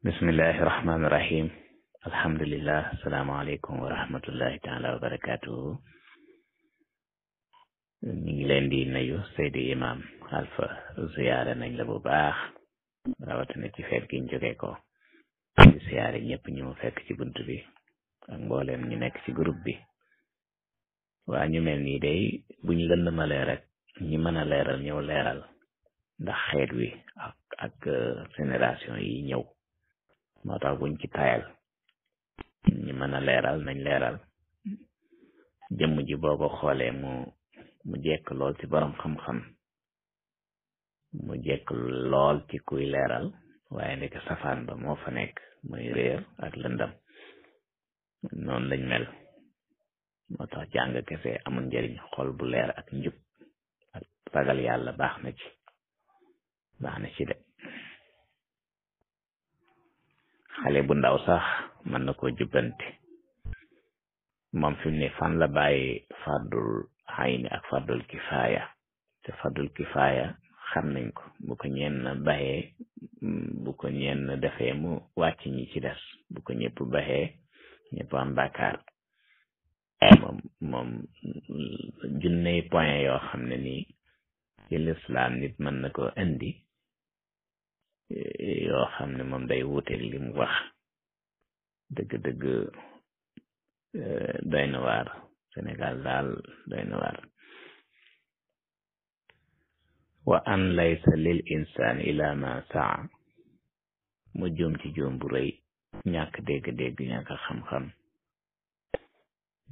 bismillahi rahmaani rahim alhamdulillah asalaamaaleykum wa rahmatullahi taala wa barakatuhu ñu ngi leen di nuyu Seydi Imam Alpha ziyaare nañ la bu baax rawatina ci feet gi ñu jóge ko di ziyaare ñëpp ñu fekk ci bunt bi ak mbooleem ñu nekk ci groupe bi waa ñu mel nii day buñ lëndamalee rek ñi mën a leeral ñëw leeral ndax xeet wi ak génération yi ñëw moo tax buñ ci tayal ñi mën a leeral nañ leeral jëmm ji boo ko xoolee mu jekk lool ci borom xam-xam mu jekk lool ci kuy leeral waaye nekk safaan ba moo fa nekk muy réer ak lëndam noonu lañ mel moo tax jàng kese amul njëriñ xol bu leer ak njub ak ragal yàlla baax na ci de xale bu ndaw sax mën na koo jubbanti moom fi mu ne fan la bàyyi fardul xayni ak fardul kifaaya te fardul kifaaya xam nañ ko bu ko ñenn baxee bu ko ñenn defee mu wàcc ñi ci des bu ko ñëpp baxee ñëpp am bàkkaar moom junney point yoo xam ne nii ci lislaam nit mën na ko indi yoo xam ne moom day wuuteeg li mu wax dëgg-dëgg doy na waar Sénégal daal doy na waar wa an laysa lil insaan ila ma saa mu juum ci juum bu rëy ñàkk dégg-dégg ñàkk xam-xam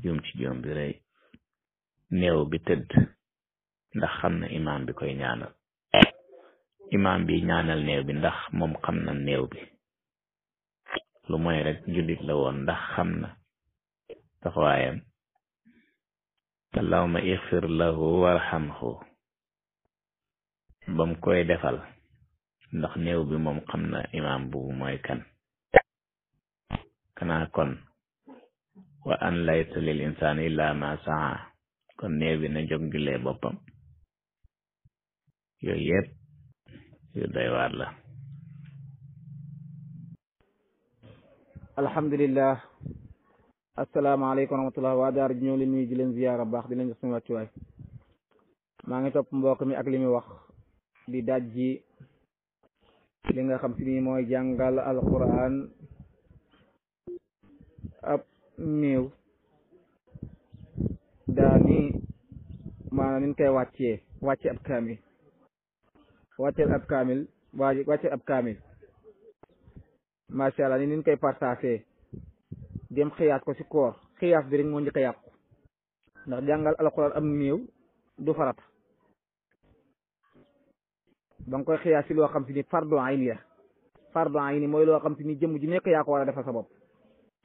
juum ci juum bi rëy néew bi tëdd ndax xam na imaam bi koy ñaanal imaam bi ñaanal néew bi ndax moom xam na néew bi lu mooy rek jullit la woon ndax xam na taxawaayam allahumma ixfir lahu warhamhu bam koy defal ndax néew bi moom xam na imaam bu mooy kan kanaa kon wa an laysa lil insaani illa ma saa kon néew bi na jóg jullee boppam yooyu yëpp yu doy waar la. alhamdulillah asalaamaaleykum wa rahmatullah waa daara ji ñoo leen nuyu di leen ziyaara baax di leen jox suñu wàccuwaay maa ngi topp mbokk mi ak li muy wax di daj ji li nga xam si ni mooy jàngal alquran ab néew daa ni maanaam niñ koy wàcce ab kaamil wàcce ab kaamil macha allah ni niñ koy partagé dem xiyaas ko ci koor xiyaas bi rek moo njëkk a yàqu ndax jàngal alxuraan am néew du farat ba nga koy xiyaas ci loo xam si ni fardu ayni la fardu ayni mooy loo xam si ni jëmm ji nekk yaa ko war a defal sa bopp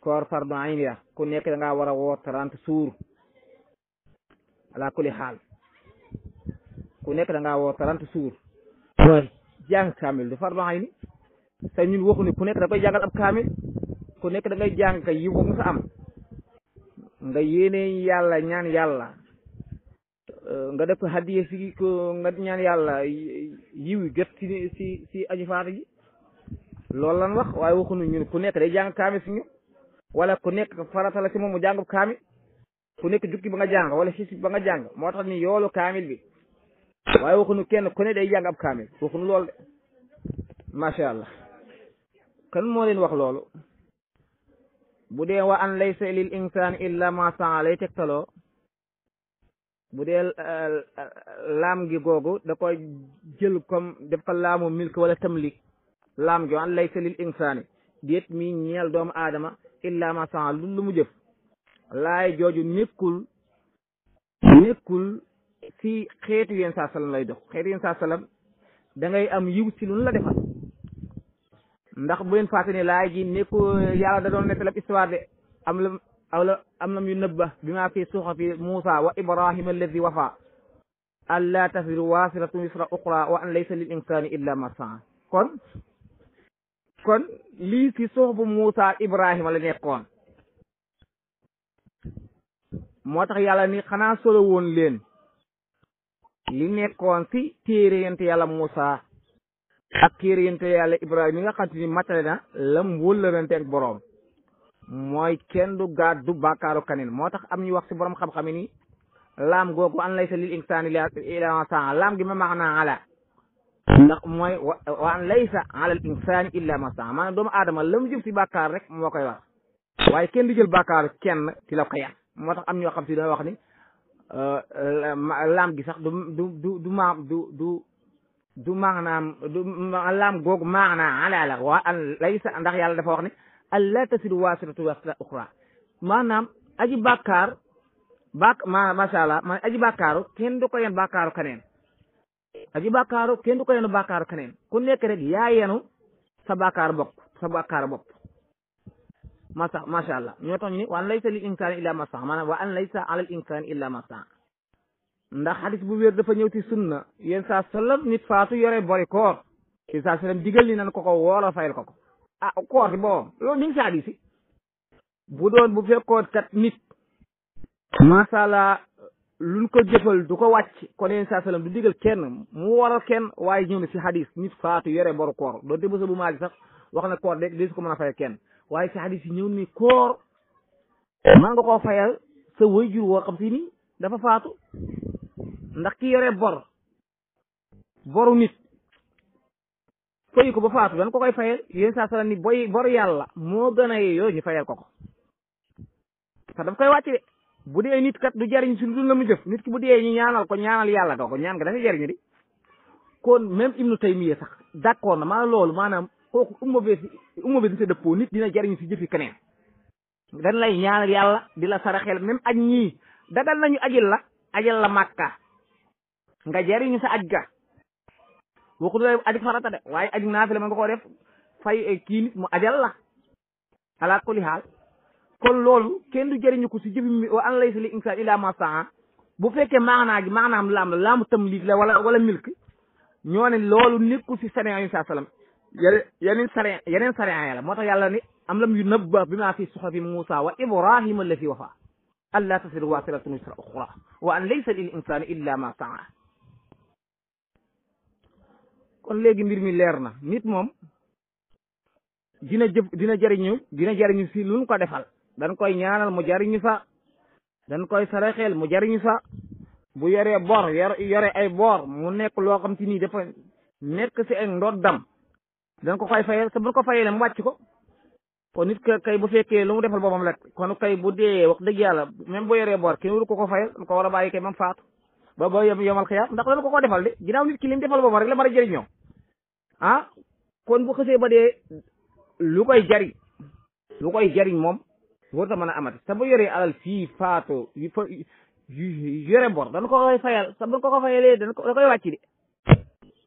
koor fardu ayni la ku nekk da ngaa war a woor 30 jours ala kulli xaal ku nekk da ngaa woor 30 jours mooy jàng kaamil du fardu ayni te ñun waxu ni ku nekk da koy jàngal ab kaamil ku nekk da ngay jàng kay yiw nga am nga yéene yàlla ñaan yàlla nga def hadiya si ko nga ñaan yàlla yiw yi gët si aji faata ji loolu lan wax waaye waxuñu ñun ku nekk day jàng kaamil si ñu wala ku nekk farata la si moom mu jàng kaamil ku nekk jukki ba nga jàng wala si ba nga jàng moo tax ni yoolu kaamil bi waaye waxuñu kenn ku ne day jàng ab kaamil waxuñu loolu de macha allah kan moo leen wax loolu bu dee wa an laysa lil insaan illa ma saa lay tegtaloo bu dee laam gi googu da koy jël comme def ko laamu milk wala tamlik laam gi wa an laysa lil insaani déet mi ñeel doomu aadama illa ma saa lu mu jëf laay jooju nekkul si xeetu yéen saa sallam lay dox xeetu yéen saa sallam da ngay am yiw si lu la defal ndax bu leen fàtte ne laay ji nekku yàlla da doon nettalab histoire de am lam yu nëbba bi maa fi suxafi Muusa wa Ibrahima alladi wafa an laa tasiru waasiratun wisra uxra wa an laysa lil insaani illa ma saa kon lii si suxafu Muusa Ibrahima la nekkoon moo tax yàlla ni xanaa solo woon leen li nekkoon si téere yent yàlla Muusa ak téere yonent yàlla Ibrahima mi nga xam te ni matale na lam wëllërante ak boroom mooy kenn du gàddu bàkkaaru kaneen moo tax am ñu wax si borom xam-xam yi ni laam googu an laysa lil insaani illa ma saa laam gi ma maanaa ala ndax mooy wa an laysa ala al insaani illa ma saa maanaam doomu aadama la mu jëm si bàkkaar rek moo koy wax waaye kenn du jël bàkkaaru kenn ci la ko yàq moo tax am ñoo xam si dana wax ni laam gi sax du maanaam laam googu maanaa ala la wa an laysa ndax yàlla dafa wax ne an la tasiru waasiratu wasra uxra maanaam aji bàkkaar macha allah man aji bàkkaaru kenn du ko yen bàkkaaru keneen aji bàkkaaru kenn du ko yenu bàkkaaru keneen ku nekk rek yaa yenu sa bàkkaaru bopp macha allah ñoo tax ñu ni wa an laysa lil insaani illa ma saa maanaam wa an laysa ala al insaani illa ma saa ndax xadis bu wér dafa ñëw ci sunna yéen saa sallam nit faatu yore bori koor yéen saa sallam digal ni nan ko woola fayal ko koor si boobam loolu ñu ngi si xadis yi bu doon bu fekkoon kat nit macha allah luñ ko jëfal du ko wàcc kon yéen saa sallam du digal kenn mu waral kenn waaye ñëw na si xadis nit faatu yore boru koor doonte bësa bu maagi sax wax na koor de su ko mën a fayal kenn waaye si xadis yi ñëw ni koor man nga koo fayal sa waajur woo xam si ni dafa faatu ndax ki yore boru nit fayu ko ba faatu dañ ko koy fayal yéen saa sallam ni boru yàlla moo gën a yooyu ñu fayal ko sax daf koy wàcc de bu dee nit kat du jariñ si lu la mu jëf nit ki bu dee ñu ñaanal ko ñaanal yàlla ko ñaan nga dafa jariñu di kon même Ibnu Taymiya sax d'accord na maanaam loolu maanaam kooku umma bi si dëppoo nit dina jariñu si jëfi keneen dañ lay ñaanal yàlla di la saraxel même aj ñii dagal nañu ajal la Makka nga jariñu sa aj ga waxu la aj farata de waaye aj naafila mën nga koo def fay kii nit mu ajal la ala kulli haal kon loolu kenn du jëriñu ko si jëfi wa an laysa lil insaani illa ma saa bu fekkee maanaam laamu tamliik la wala milk ñoo ne loolu nekkul si sariya yi saa salaam yeneen sariya la moo tax yàlla ni am lam yu nabba bi maa fi suxafi Muusa wa Ibrahima allati wafa an laa tasiru waasiratun wisra uxra wa an laysa lil insaani illa ma saa kon léegi mbir mi leer na nit moom dina jariñu si luñ ko defal dañ koy ñaanal mu jariñu sa dañ koy saraxeel mu jariñu sa bu yoree bor yore ay bor mu nekk loo xam te nii dafa nekk si ay ndoddam dañ ko koy fayal sa buñ ko fayalee mu wàcc ko kon nit kay bu fekkee lu mu defal boppam rek kon kay bu dee wax dëgg yàlla même bu yoree bor kenn waru ko fayal dañ ko war a bàyyi kay mam faatu ba yomal xiyaam ndax dañ ko defal de ginnaaw nit ki li mu defal boppam rek la mën a jëriñoo kon bu xësee ba dee lu koy jariñ moom warut a mën a amati sa bu yoree alal fii faatu yore bor dañ ko koy fayal sa bu ko fayalee da koy wàcc de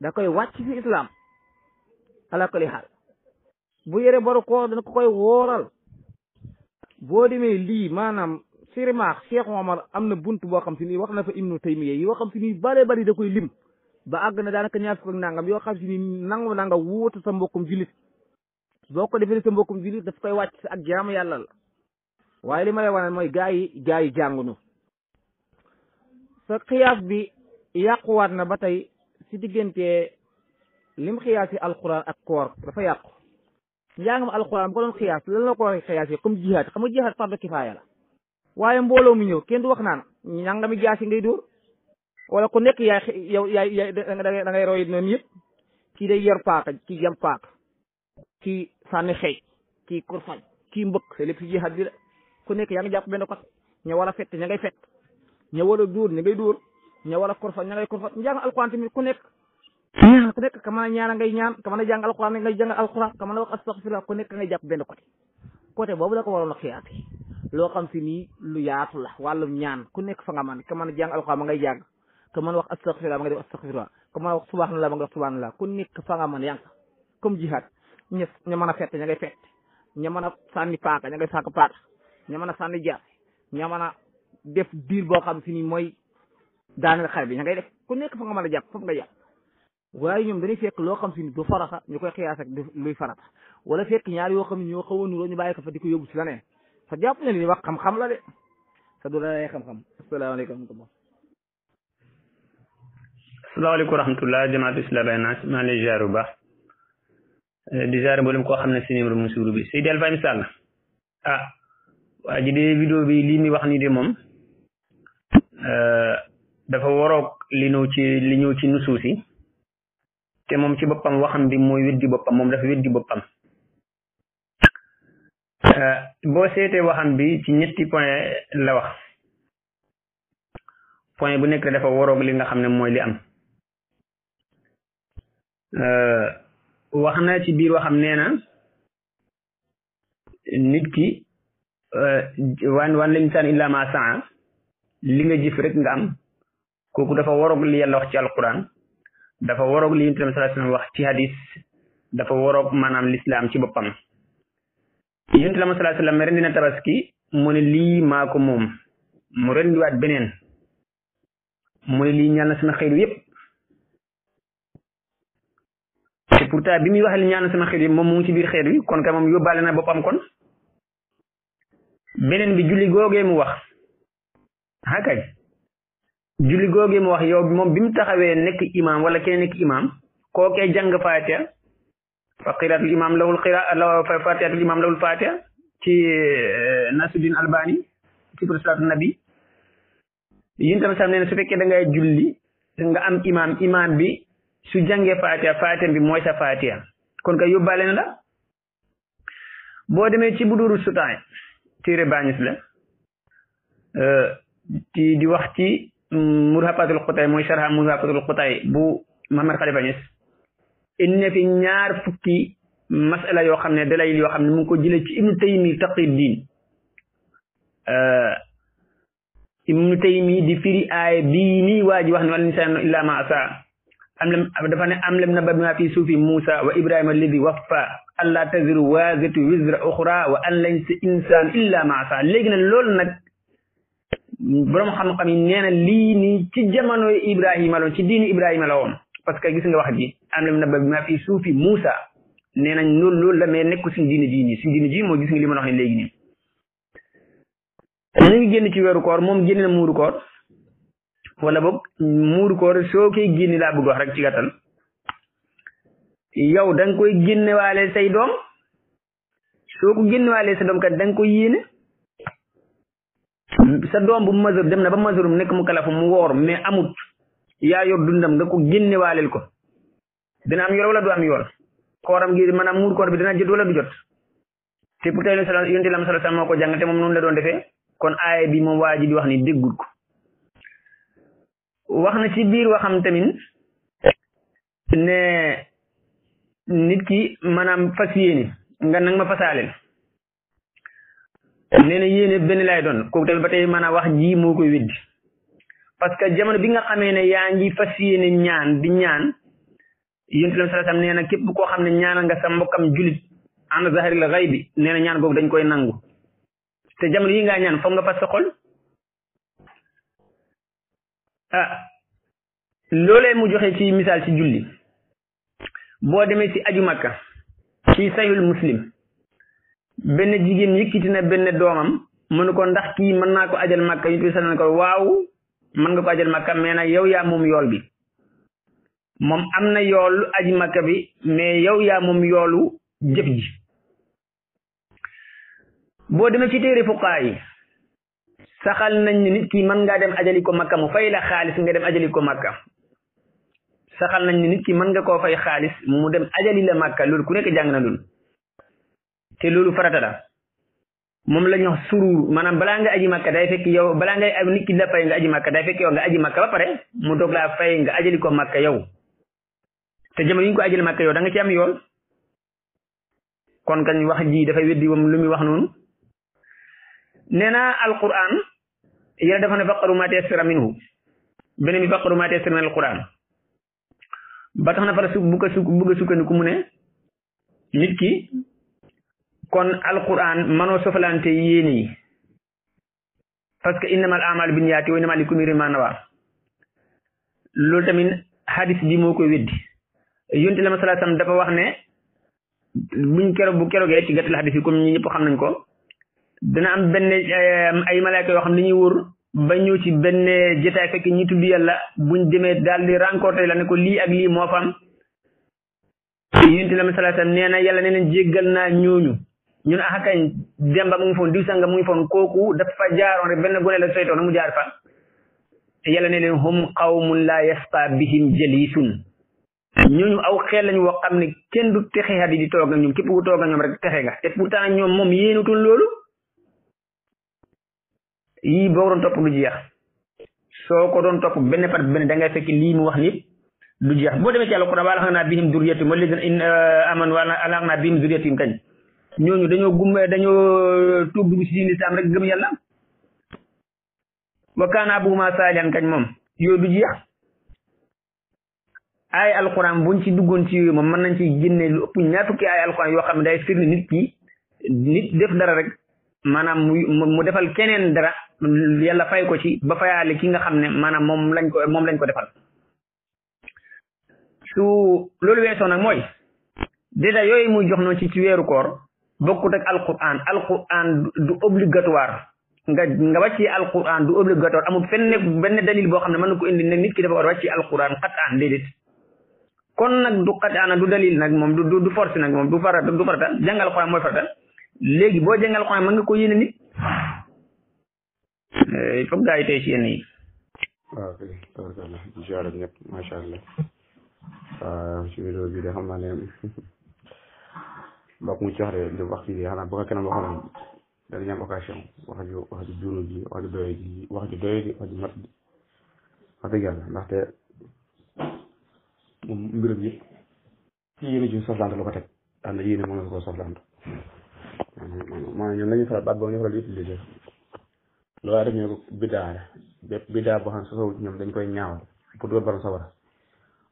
da koy wàcc fi islam ala kulli xaal bu yore boru ko dañ ko koy wóoral boo demee lii maanaam sirimaax Cheikh Omar am na bunt boo xam si nii wax na fa Ibnu Taymiya yoo xam si nii bari da koy lim ba àgg na daanaka ñaar fukk ak nangam yoo xam si nii nanga wuutu sa mbokkum julit boo ko defee sa mbokkum julit daf koy wàcc ak jaamu yàlla la waaye li ma lay wane mooy gaa yi jàngunu sa xiyaas bi yàquwaat na ba tey si diggante lim xiyaas yi alquran ak koor dafa yàqu njàngam alquran bu ko doon xiyaas lan la ko xiyaas yi comme jihaad xam nga jihaad fardu kifaaya la waaye mbooloo mu ñëw kenn du wax naan ñangami jaasi ngay dóor wala ku nekk yaay da ngay roy noonu yëpp kii day yor paaka kii jam paaka kii sànni xëy kii kurfañ kii mbëkk c'est lépp si jihaad bi la ku nekk yaa ngi jàpp benn côté ña war a fett ña ngay fett ña war a dóor ña ngay dóor ña war a kurfañ ña ngay kurfañ njàng alquran tamit ku nekk ka mën a ñaan ngay ñaan ka mën a jàng alquran ngay jàng alquran ka mën a wax astaghfirullah ku nekk ngay jàpp benn côté boobu la ko waroon a xiyaate loo xam si nii lu yaatu la wàllum ñaan ku nekk fa nga man ka mën a jàng alquran ma ngay jàng ka mën a wax astaghfirullah ma ngay def astaghfirullah ka mën a wax subhanallah ma ngay wax subhanallah ku nekk fa nga man yaa ngi comme jihad ña mën a fett ña ngay fett ña mën a sànni paaka ña ngay sànni paaka ña mën a sànni jaas ña mën a def diir boo xam si ni mooy daaneel xare bi ña ngay def ku nekk fa nga mën a jàpp foofu nga jàpp waaye ñoom dañuy fekk loo xam si ni du farata ñu koy xiyaas ak luy farata wala fekk ñaar yoo xam ne ñoo xaw a nuroo ñu bàyyi ko fa di ko yóbbu si leneen sa jàpp ne li wax xam-xam la de sa du la lay xam-xam asalaamaaleykum asalaamaaleykum wa rahmatullah jamaatu islam bay naas maa ngi lay ziar bu baax di ziare mboolem koo xam ne si numéro Moussourou bi Seydi Alpha Sall waa ji de vidéo bi lii muy wax nii de moom dafa waroog li ñëw ci nusuus yi te moom ci boppam waxam bi mooy weddi boppam moom dafa weddi boppam boo seetee waxam bi ci ñetti point la wax point bu nekk dafa waroog li nga xam ne mooy li am wax na ci biir waxam nee na nit ki wan lañ saan illa ma saa li nga jëf rek nga am kooku dafa waroog li yàlla wax ci alquran dafa waroog li yonent bi sallallahu alayhi wasallam wax ci hadis dafa waroog maanaam l'islam ci boppam yonent bi sallallahu alayhi wasallam rendi na tabaski mu ne lii maa ko moom mu rendiwaat beneen mu ne lii ñaan na sama xeetu yépp te pourtant bi muy wax li ñaan na sama xeetu yépp moom mu ngi ci biir xeet wi kon ka moom yóbbaale na boppam kon beneen bi julli googee mu wax kay julli googee mu wax yow moom bi mu taxawee nekk imam wala keneen nekk imam kookee jàng faatiha fa qiraatul imam lawul faatihatul imam lawul faatiha ci Nasiruddin Albani ci salaatu nabi yéen tamit sax nee na su fekkee da ngay julli nga am imam bi su jàngee faatiha bi mooy sa faatiha kon kay yóbbaale na la boo demee ci Buduuru Sutaay téere Bañis la di wax ci Murhafatul Xutay mooy sharha Murhafatul Xutay bu Muhammad Khalifa Niass indi na fi ñaar fukki masala yoo xam ne dalay yoo xam ne mu ngi ko jëlee ci Ibnu Taymi Taqiyuddin Ibnu Taymi di firi aaya bii nii waa ji wax ne wal insaanu illaa maa saa dafa ne am lam nabba bimaa fi suufi Muusa wa Ibrahima alladi waffa allaa taziru waaziratu wizra uxra wa an laysa insaan illa maa saa léegi nag loolu nag borom xam-xam yi nee na lii nii ci jamono Ibrahima la woon ci diini Ibrahima la woon parce que gis nga wax ji am lam nabba bimaa fi suufi Muusa nee nañ loolu la mais nekku suñu diini ji moo gis nga li ma wax ne léegi nii ñu ngi génn ci weeru koor moom génn na muuru koor wala boog muuru koor soo koy génne laa bëgg wax rek ci gàttal yow da nga koy génnewaale say doom soo ko génnewaale sa doom kat da nga koy yéene sa doom bu majeur dem na ba majeur mu nekk mu kalafu mu woor mais amut yaa yor dundam nga ko génnewaaleel ko dina am yor wala du am yor kooram gi maanaam muuru koor bi dina jot wala du jot te pour tey yonent la sallallahu moo ko jàng te moom noonu la doon defee kon aaya bi moom waa ji di wax ni déggul ko wax na ci biir waxam tamit ne nit ki maanaam fas yéene nga nag ma fasaaleel nee na yéene benn laay doon kooku tamit ba tey maanaam wax ji moo koy weddi parce que jamono bi nga xamee ne yaa ngi fas yéene ñaan di ñaan yonent bi sallallahu alayhi wasallam nee na képp koo xam ne ñaanal nga sa mbokkam julit an zahril ghaibi nee na ñaan googu dañ koy nangu te jamono yi ngaa ñaan foog nga fas sa xol loolee mu joxe ci misaal ci julli boo demee ci aju makka ci sahihul muslim benn jigéen yëkkati na benn doomam mënu ko ndax kii mën naa ko ajal makka yu tuuti na ko waaw mën nga ko ajal makka mais nag yow yaa moom yool bi moom am na yoolu aji makka bi mais yow yaa moom yoolu jëf ji boo demee ci téere fuqaa yi saxal nañ ne nit ki mën ngaa dem ajali ko makka mu fay la xaalis nga dem ajali ko makka saxal nañ ne nit ki mën nga koo fay xaalis mu dem ajali la makka loolu ku nekk jàng na loolu te loolu farata la moom la ñu wax suruur maanaam balaa nga aji makka day fekk yow balaa ngay nit ki la fay nga aji makka day fekk yow nga aji makka ba pare mu doog laa fay nga ajali ko makka yow te jamono yi ñu ko ajali makka yow da nga ci am yool kon kañ wax ji dafay weddi moom lu muy wax noonu nee na alquran yàlla dafa ne faqaru ma tayassara minhu beneen bi faqaru ma tayassara min alquran ba tax na fara bëgg a sukkandiku mu ne nit ki kon alquran manoo sofalante yéene yi parce que innamal a'malu binniyaati wa innamaa likulli imri'in maa nawaa loolu tamit hadis bi moo koy weddi yonent la sallallahu alayhi wasallam dafa wax ne bu kerogee ci gàttal hadis yi comme ñi ñëpp xam nañ ko dina am benn ay malaaka yoo xam ne dañuy wër ba ñëw ci benn jotaay fekk ñi tudd yàlla buñ demee daal di rencontré la ne ko lii ak lii moo fam yonent la sallallahu alayhi wasallam nee na yàlla nee na jéggal naa ñooñu ñun axakañ demba mu ngi foon diw sanga mu ngi foon kooku dafa jaaroon rek benn gone la seytoon mu jaar fa yàlla ne leen hum qawmun la yasqa bihim jalisun ñooñu aw xel lañu woo xam ne kenn du texe hadi di toog ak ñoom képp ku toog ak ñoom rek texe nga te pourtant ñoom moom yéenutul loolu yii boo doon topp du jeex soo ko doon topp benn par benn da ngay fekk lii mu wax nit du jeex boo demee ci alquran wa alhaqnaa bihim zurriyyatahum walladhiina aamanu wa alhaqnaa bihim zurriyyatahum kañ ñooñu dañoo tuub dugg ci diine islam rek gëm yàlla wa kaana abuhumaa saalihan kañ moom yooyu du jeex ay alquran buñ ci duggoon ci yooyu moom mën nañ ci génne lu ëpp ñaar fukki ay alquran yoo xam ne day firnde nit def dara rek maanaam mu defal keneen dara yàlla fay ko ci ba fayaale ki nga xam ne maanaam moom lañ ko defal su loolu weesoo nag mooy déjà yooyu muy jox noonu ci weeru koor bokkut ak alquran du obligatoire nga wàcci alquran du obligatoire amul benn dalil boo xam ne mën na ko indi ne nit ki dafa war wàcci alquran xataan déedéet kon nag du xataan du dalil nag moom du force nag moom du farata jàngal alquran mooy farata léegi boo jàngal alquran mën nga ko yéene nit il faut gaa yi tey ci yenn yi waaw kay tabarkalla ziar ak ñëpp macha allah waaw ci vidéo bi de xam naa ne mbokk mu ci wax de wax ci xanaa bu ko kenn waxoon danañ am occasion wax ju juunu ji wax ju doye ji wax ju mat wax dëgg yàlla ndaxte moom mbirum yi ci yéene ji soflante lu ko teg am na yéene moom la ko soflante maanaam ñoom lañuy faral baat boobu ñu faral di utiliser loolu waaye def ñu ko biddaa la bépp biddaa boo xam ne sosowul ci ñoom dañ koy ñaawal pour doon baram sawara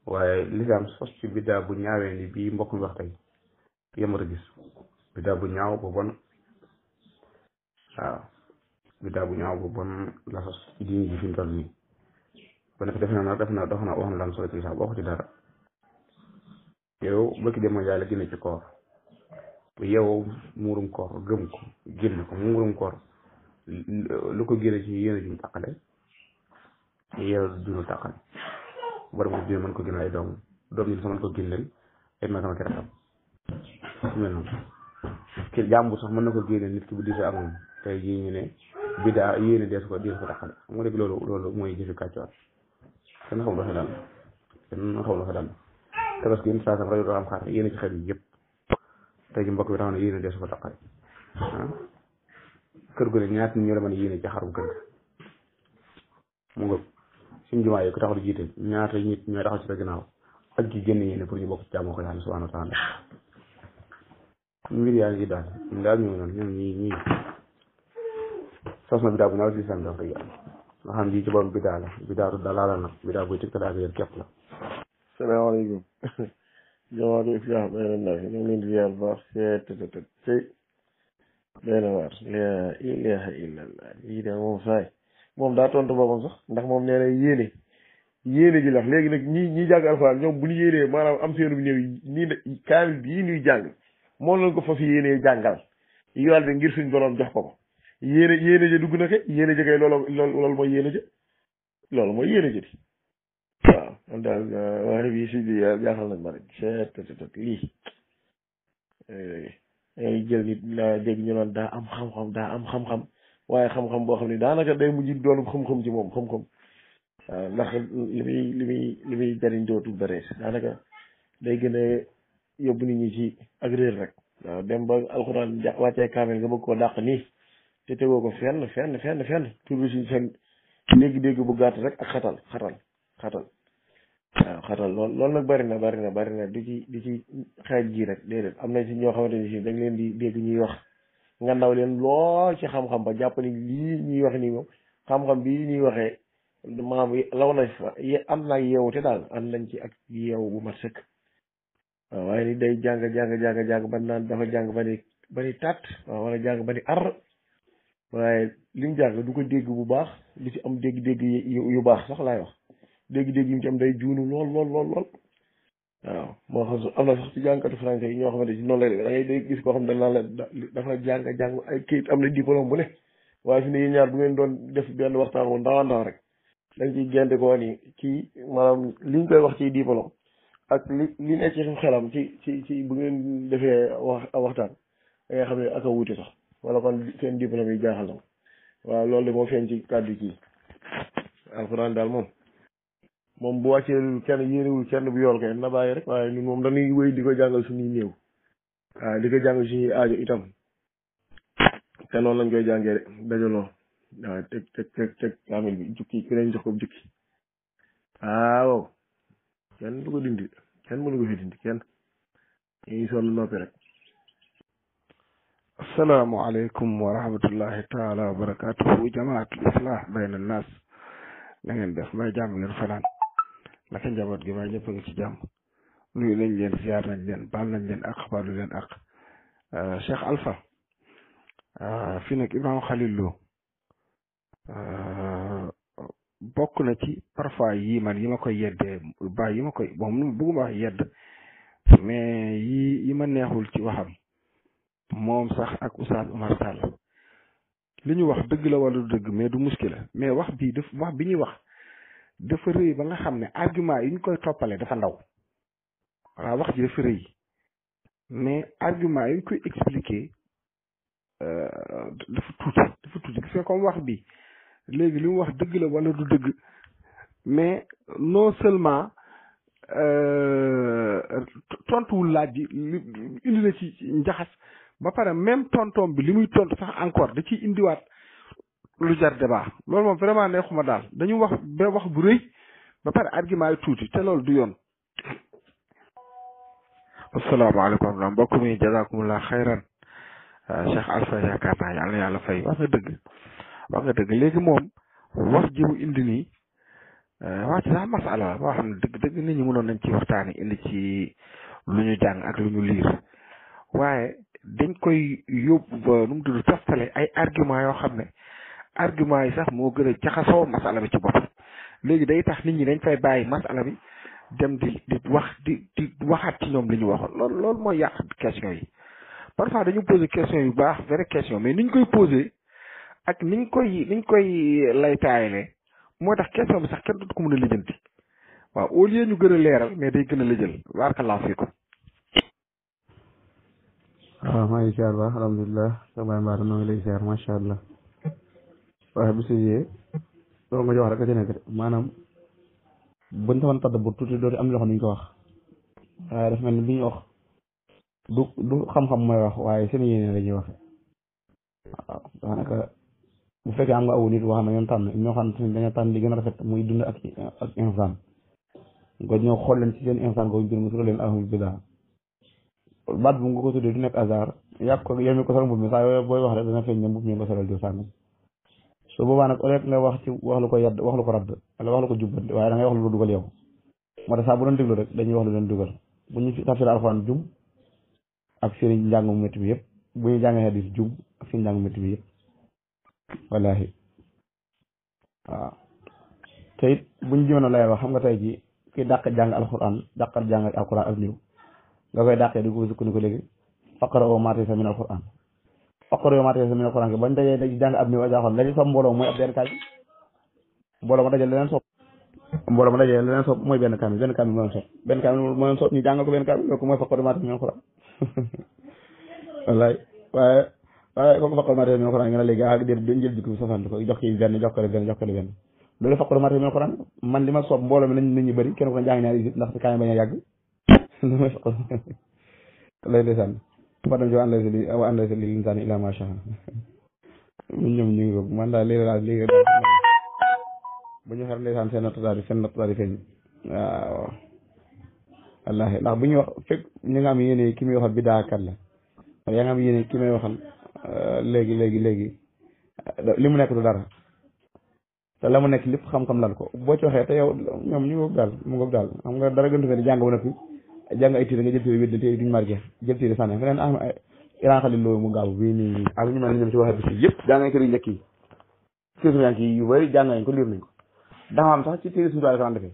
waaye lislaam sos ci biddaa bu ñaawee ni bii mbokk mi wax tey yemata gis biddaa bu ñaaw bu bon waaw biddaa bu ñaaw bu bon la sos ci diini ji fi mu toll nii ba nekk def na wax na lam solo ci sax boo ko ci dara yow bëkki dem mooy yàlla génne ci koor yow muurum koor gëm ko génn ko muurum koor lu ko génne ci yéen a juñ tàqale yow duñu tàqale borom ko génne mën ko génne ay doom yi sax mën ko génneel ay magam ak rakam mel noonu ki jàmbu sax mën na ko génne nit ki bu diisee ak moom tey jii ñu ne biddaa yéene deesu ko tàqale xam nga dégg loolu mooy jëfi kàccoor kenn xamul dafa dal te parce que yéen saa sam rajo doo am xaar yéene ci xel yi yëpp tey ji mbokk bi tax na yéene deesu ko tàqale kër gu ne ñaata nit ñoo la mën a yéene ci xarum kër mu nga suñu jumaa yi ko taxaw di jiite ñaata nit ñooy taxaw ci sa ginnaaw ak gi génn yéene pour ñu bokk ci jaamoo ko yàlla subhanahu wa taala mbir yaa ngi daal ñun daal ñoo noonu ñoom ñii sos na bidaa bu ñaaw ci islam dafa dëgg yàlla nga xam ji ci borom bidaa la bidaa du dalaala nag bidaa buy tëg daal yéen képp la salaamaaleykum jamaatu islam ñu ngi leen di ziar baax tey doy na waar la ilaha illallah lii de moom saay moom daa tontu boppam sax ndax moom nee na yéene ji lax léegi nag ñi jàng alxuraan ñoom bu ñu yéenee maanaam am seenu ñëw nii kaamil bii ñuy jàng moom lañ ko fas yéenee jàngal yool bi ngir suñ borom jox ko yéene ja dugg na kay yéene ja kay loolu mooy yéene ja loolu mooy yéene ja di waaw man daal wax bi si bi jaaxal nañ ma rek seet lii ay jël nit laa dégg ñu naan daa am xam-xam waaye xam-xam boo xam ne daanaka day mujj doonu xam-xam ci moom xam-xam waaw ndax li muy jariñ dootul bare daanaka day gën a yóbbu nit ñi ci ak réer rek waaw dem ba alxuraan wàccee kaamel nga bëgg koo dàq nii te tegoo ko fenn tur si seen dégg-dégg bu gàtt rek ak xatal waaw xatal loolu nag bari na du ci xeej ji rek déedéet am na ci ñoo xamante ni si dañ leen di dégg ñuy wax nga ndaw leen lool ci xam-xam ba jàpp ni lii ñuy wax nii moom xam-xam bii ñuy waxee maam law na fa am na yeewu te daal am nañ ci ak yeewu bu mat sëkk waaw waaye ni day jàng ba naan dafa jàng ba ni tàtt waaw wala jàng ba ni ar waaye li mu jàng du ko dégg bu baax du ci am dégg-dégg yu baax sax laay wax dégg-dégg yi mu ci am day juunu lool waaw moo xam am na sax ci jàngkatu français yi ñoo xamante ci noonu la da ngay day gis koo xam ne naan la dafa jàng ay kayit am na diplôme bu ne waaye fi ne yéen ñaar bu ngeen doon def benn waxtaan wu ndaw rek dañ ciy gente ko ni kii maanaam liñ koy wax ci diplôme ak li nekk ci xelam ci bu ngeen defee waxtaan da ngay xam ne ak a wuute sax wala kon seen diplôme yi jaaxal na waaw loolu de moo feeñ ci kàddu kii alxuraan daal moom bu wàccee kenn yéenewul kenn bu yool kay na bàyyi rek waaye ñun moom dañuy wéy di ko jàngal suñuy néew waaw di ko jàngal suñuy aajo itam te noonu lañ koy jàngee de dajaloo waaw teg kaamil bi jukki ki nañ jox ko jukki waaw kenn du ko dindi kenn mënu ko fi dindi kenn ñuy sonn noppi rek. asalaamaaleykum wa rahmatullahi taala wa barakatuhu jamaatul islah bayna naas na ngeen def may jàmm ngeen fanaan naka njaboot gi may ñëpp a ngi ci jàmm nuyu nañ leen ziar nañ leen baal nañ leen ak baalu leen ak Cheikh Alpha fii nag Ibrahima Khalil Lo bokk na ci parfois yi ma koy yeddee yi ma koy moom bëgguma wax yedd mais yi ma neexul ci waxam moom sax ak Oustaz Oumar Sall li ñu wax dëgg la wala du dëgg mais du muskila mais wax bi ñuy wax dafa rëy ba nga xam ne argument yi ñu koy toppale dafa ndaw waaw wax ji dafa rëy mais argument yi ñu koy expliquer dafa tuuti gis nga comme wax bi léegi li mu wax dëgg la wala du dëgg mais non seulement tontuwul laaj bi indi na ci njaxas ba pare même tontoom bi li muy tontu sax encore da ciy indiwaat lu jar débat loolu moom vraiment neexuma daal dañu wax ba wax bu rëy ba pare argument yi tuuti te loolu du yoon. asalaamaaleykum wa mbokk mi jazakumullah xayran Cheikh Alpha yaakaar naa yàlla yàlla fay wax nga dëgg léegi moom wax ji mu indi nii wax ci sax masala boo xam ne dëgg nit ñi mënoon nañ ci waxtaani indi ci lu ñu jàng ak lu ñu liir waaye dañ koy yóbbu ba nu mu tudd toftale ay argument yoo xam ne argument yi sax moo gën a jaxasoo masala bi ci bopp léegi day tax nit ñi dañ fay bàyyi masala bi dem di waxaat ci ñoom li ñu waxoon loolu mooy yàq question yi parfois dañu poser question yu baax vraie question mais niñ koy poser ak niñ koy laytaayale moo tax question bi sax kenn dootu ko mën a lijjanti waaw au lieu ñu gën a leeral mais day gën a lëjël barakallahu fiikum. waaw maa ngi siyaar baax alhamdulilah sa baay mbaata maa ngi lay siyaar macha allah waaye bu sujee loolu nga jox rek a ci nekk de maanaam buñ taxoon tadd bu tuuti dooti am loxo nuñ ko wax waaye dafa mel ni bi ñu wax du xam-xam mooy wax waaye seen yéene la ñuy waxe waaw daanaka bu fekkee am nga aw nit wax na ñoo xam ne dañoo tànn li gën a rafet muy dund ak insaan nga ñëw xool leen ci seen insaan ko jur nga tuddee leen ahlul bidaa baat bu nga ko tuddee du nekk hasard yàq ko yow mi ko sol mbubb mi saa yooyu booy wax rek dana feeñ ne mbubb mi nga solal diw sàngam su boobaa nag au lieu nga wax ci wax lu ko yedd wax lu ko radd wala wax lu ko jubbante waaye da ngay wax lu dugal yow moo tax saa bu doon déglu rek dañuy wax lu leen dugal bu ñu fi tafsir alxuraan jum ak seen njàngu métti bi yëpp bu ñu jàngee hadis jum ak seen njàngu métti bi yëpp wallahi waaw te it buñ jëmoon lay wax xam nga tey ji ki dàq jàng alxuraan dàqal jàng alxuraan ak niw nga koy dàqee di ko sukkandiku léegi faqra'u maa tayassara min alxuraan faqra'u maa tayassara min alxuraan bañ dajee dañuy jàng ab niw ajaaxoon la ci sopp mbooloo mooy ab benn kaamil mbooloo ma dajee leneen sopp mooy benn kaamil mooy sopp ñu jàngal ko benn kaamil kooku mooy faqra'u maa tayassara min alxuraan wallaay waaye comme faqra'u maa tayassara min alxuraan nga ne léegi déet duñ jël jikko bi sosante ko jox ki benn jox ko benn loolu faqra'u maa tayassara min alxuraan man li ma sopp mbooloo mi nañ nit ñi bëri kenn ko jàng ñaari isib ndax kaamil bañ a yàgg lu mooy faqr lay ndeysaan fa dem ci wa an laysa lil insaani illaa maa shaa ñun ñoom ñu ngi ko man daal léegi daal bu ñu xar ndeysaan seen natt daal di feeñ waaw wallaahi ndax bu ñu wax fekk ñu nga am yéene ki muy waxal bidaakat la yaa nga am yéene ki may waxal léegi li mu nekk du dara te la mu nekk lépp xam-xam lal ko boo ci waxee te yow ñoom ñu ngoog daal xam nga dara gëntu ne jàng ba noppi jàng ay téere nga jël téere wéddi te duñ marqué jël téere sànni nga leen am Iran Khalil Lo mu gaaw bii nii ak ñu mel ne ñoom ci waxee bi yëpp jàng nañ ko yu njëkk yi téere yu bëri jàng nañ ko liir nañ ko dafa am sax ci téere suñu tubaab defee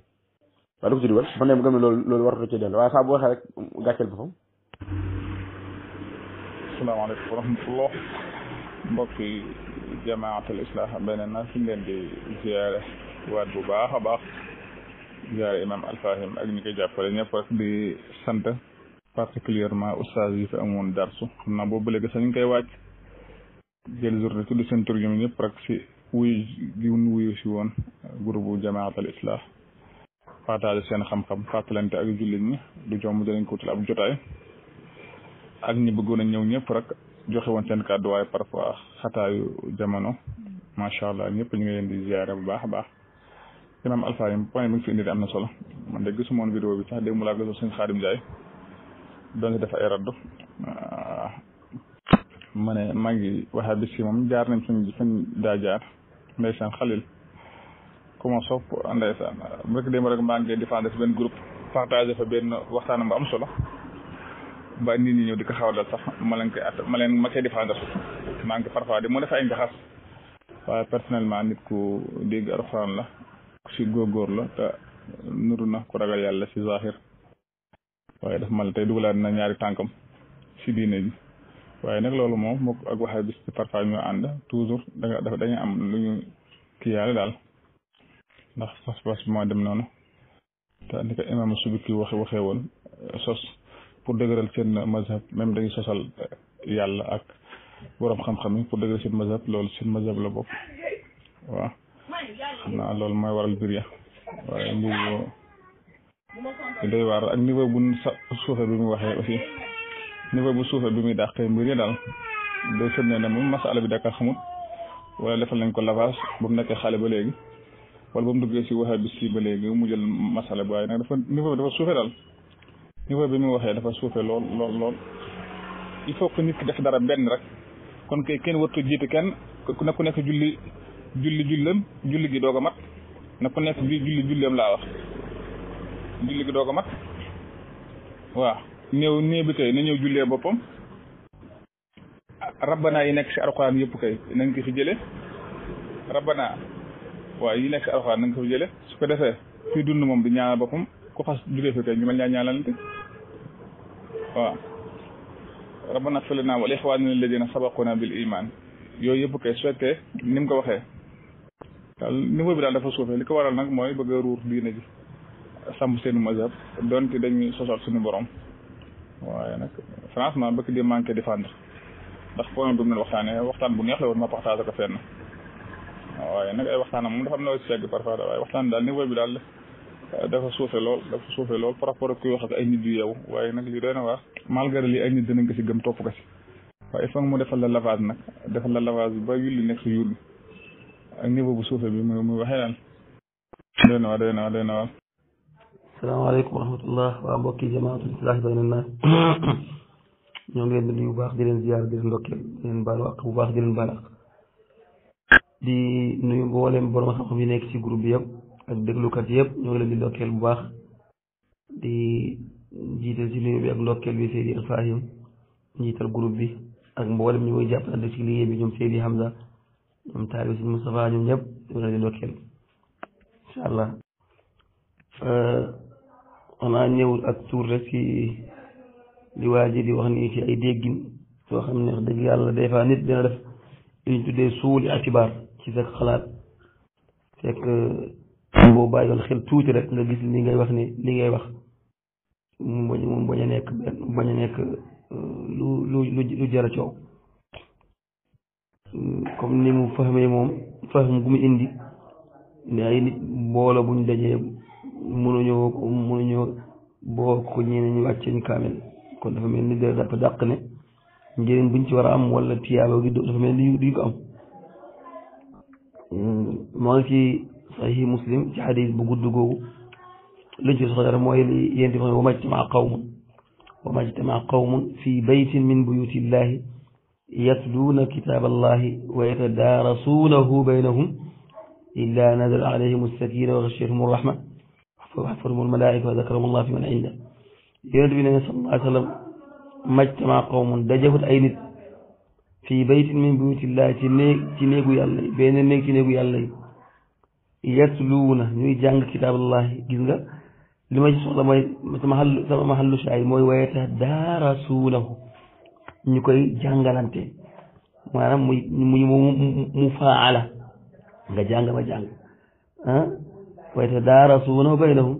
waaye du ko ci dugal man ne gëm ne loolu waratu ci dellu waaye saa bu waxee rek gàcceel boppam. asalaamaaleykum wa rahmatullah mbokki jamaatul islah bayna naas fi leen di ziyaare waat bu baax a baax ziare imam Alfahim ak ñi koy jàppale ñëpp rek di sant particulièrement oustaz yi fi amoon darsu xam naa boobu léegi sax ñu ngi koy wàcc jël journée tudd seen tur ñoom ñëpp rek si wuyu si woon groupe jamaat al islah partage seen xam-xam fàttalante ak jullit ñi du jomb dinañ ko wutal ab jotaay ak ñi bëggoon a ñëw ñëpp rek joxe woon seen kàddu waaye parfois xataayu jamono macha allah ñëpp ñu ngi leen di ziare bu baax a baax imam Alfahim point bi nga fi indi am na solo man de gisuma woon vidéo bi sax dégg mu laa gisoo sëñ Xaadim Njaay doon si def ay raddu ma ne maa ngi waxee bis si moom jaar nañ fuñ daa jaar ndeysaan xalil ku ma sopp ndeysaan rek démb rek maa ngi défendre si benn groupe partagé fa benn waxtaanam bu am solo ba nit ñi ñëw di ko xaw dal sax ma koy défendre maa ngi parfois di mu def ay njaxas waaye personnellement nit ku dégg alxuraan la ku si góorgóor la te nuru na ku ragal yàlla si zahir waaye daf mal tey dugalaat na ñaari tànkam si diine ji waaye nag loolu moom mook ak waxee bis ci parfois ñu ànd toujours dañuy am lu ñu kii yàlla daal ndax pas-pas moo dem noonu te ni ko imam Subki waxee woon sos pour dëgëral seen mazhab même dañuy sosal yàlla ak borom xam-xam yi pour dëgëral seen mazhab loolu seen mazhab la bopp waaw xam naa loolu mooy waral bir ya waaye mbubu doy waar ak niveau bu suufe bi muy waxee aussi niveau bu suufe bi muy dàqee mbir yi daal day firnde ne moom masala bi Dakar xamut wala defal nañ ko lavage ba mu nekkee xale ba léegi wala ba mu duggee si waxee bis si ba léegi mu jël masala bi waaye nag dafa niveau bi dafa suufe daal niveau bi muy waxee dafa suufe lool il faut que nit ki def dara benn rek kon kay kenn wartu jiite kenn na ku nekk julli gi doog a mat na ku nekk julleem laa wax julli gi doog a mat waaw néew bi kay na ñëw jullee boppam rabbana yi nekk si alxuraan yëpp kay nañ ko fi jële rabbana waaw yi nekk si alxuraan nañ ko fi jële su ko defee kuy dund moom di ñaanal boppam ku xas jugee fi kay ñu mel ñaanalante waaw rabbana ighfir lana wa li ikhwanina alladhina sabaquna bil iman yooyu yëpp kay su fekkee ni mu ko waxee daal niveau bi daal dafa suufee li ko waral nag mooy bëgg a ruur diine ji samp seen mazhab donte dañuy sosal suñu borom waaye nag franchement bëgg di manqué défendre ndax point bi mu ne waxtaan bu neex la woon ma partagé ko fenn waaye nag ay waxtaanam moom dafa am na si yegg parfois waaye waxtaan daal niveau bi daal dafa suufe lool par rapport ak kuy wax ak ay nit yu yeewu waaye nag li doy na waar malgré li ay nit dinañ ko si gëm topp ko si waaye il faut mu defal la lavage nag defal la lavage bi ba yulli nekk si yuur bi ak niveau bu suufe bi muy waxee daal doy na waar salaamaaleykum wa rahmatullah waa mbokki jamaatul islaahi bayna naas ñoo ngi leen di nuyu bu baax di leen ziyaar di leen ndokkeel di leen baalu àq bu baax di leen baal àq di nuyu mboolem borom xam-xam yi nekk ci groupe bi yëpp ak déglukat yëpp ñoo ngi leen di ndokkeel bu baax di jiital ci nuyu bi ak ndokkeel bi Seydi Alfahim njiital groupe bi ak mboolem ñu koy jàppalante ci liggéey bi ñoom Seydi Hamza ñoom taalibe Sëriñ Moustapha ñoom ñëpp ñoo leen di ndokkeel incha allah xanaa ñëwul ak tuur rek ci li waa ji di wax nii ci ay déggin soo xam ne wax dëgg yàlla des fois nit dina def li ñu tuddee suuli atibaar ci sa xalaat fekk boo bàyyoon xel tuuti rek nga gis li ngay wax ni li ngay wax mu bañ a nekk lu jar a coow comme ni mu fahmee moom faham gu mu indi ne ay nit mbooloo buñ dajee mënuñoo boo ko ñeneen ñu wàcce ñu kaamel kon dafa mel ni dafa dàq ne njëriñ buñ ci war a am wala tiyaaba gi dafa mel ni duñ ko am moo ngi ci sahih muslim ci xadis bu gudd googu liñ ci soxla dara mooy li yéen di wax wa majtama qawmun fi baytin min buyutillahi yatluuna kitaaballahi wa yatadaarasuunahu baynahum illa nazala alayhim as-sakina wa ghashiyatuhum ar-rahma wa haffatuhum al-malaa'ika wa dhakarahum allah fi man inda yonent bi ne sallallahu alayhi wa sallam majtama qawmun dajewut ay nit fii baytin min buyutillahi ci néegu yàlla yi benn néeg ci néegu yàlla yi yatluuna ñuy jàng kitaaballahi gis nga li ma ci soxla mooy sama mahallu shaahid mooy wa yatadaarasuunahu ñu koy jàngalante maanaam mu faala nga jàng ma jàng wa yatadaarasuunahu baynahum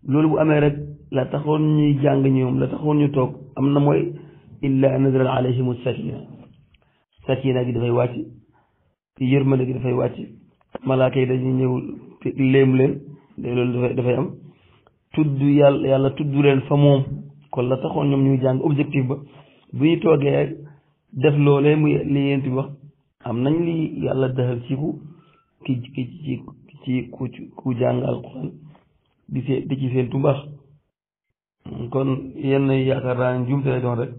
loolu bu amee rek la taxoon ñuy jàng ñoom la taxoon ñu toog am na mooy illa nazalat alayhim sakina gi dafay wàcc yërmande gi dafay wàcc malaaka yi dañuy ñëw léemu leen loolu dafay am tudd yàlla tudd leen fa moom kon la taxoon ñoom ñuy jàng objectif ba bu ñu toogee def loolee muy li yéen bi wax am nañ li yàlla defal ci ku jàng alquran di ci seen tumbax kon yenn yaakaar naa njuumte lay doon rek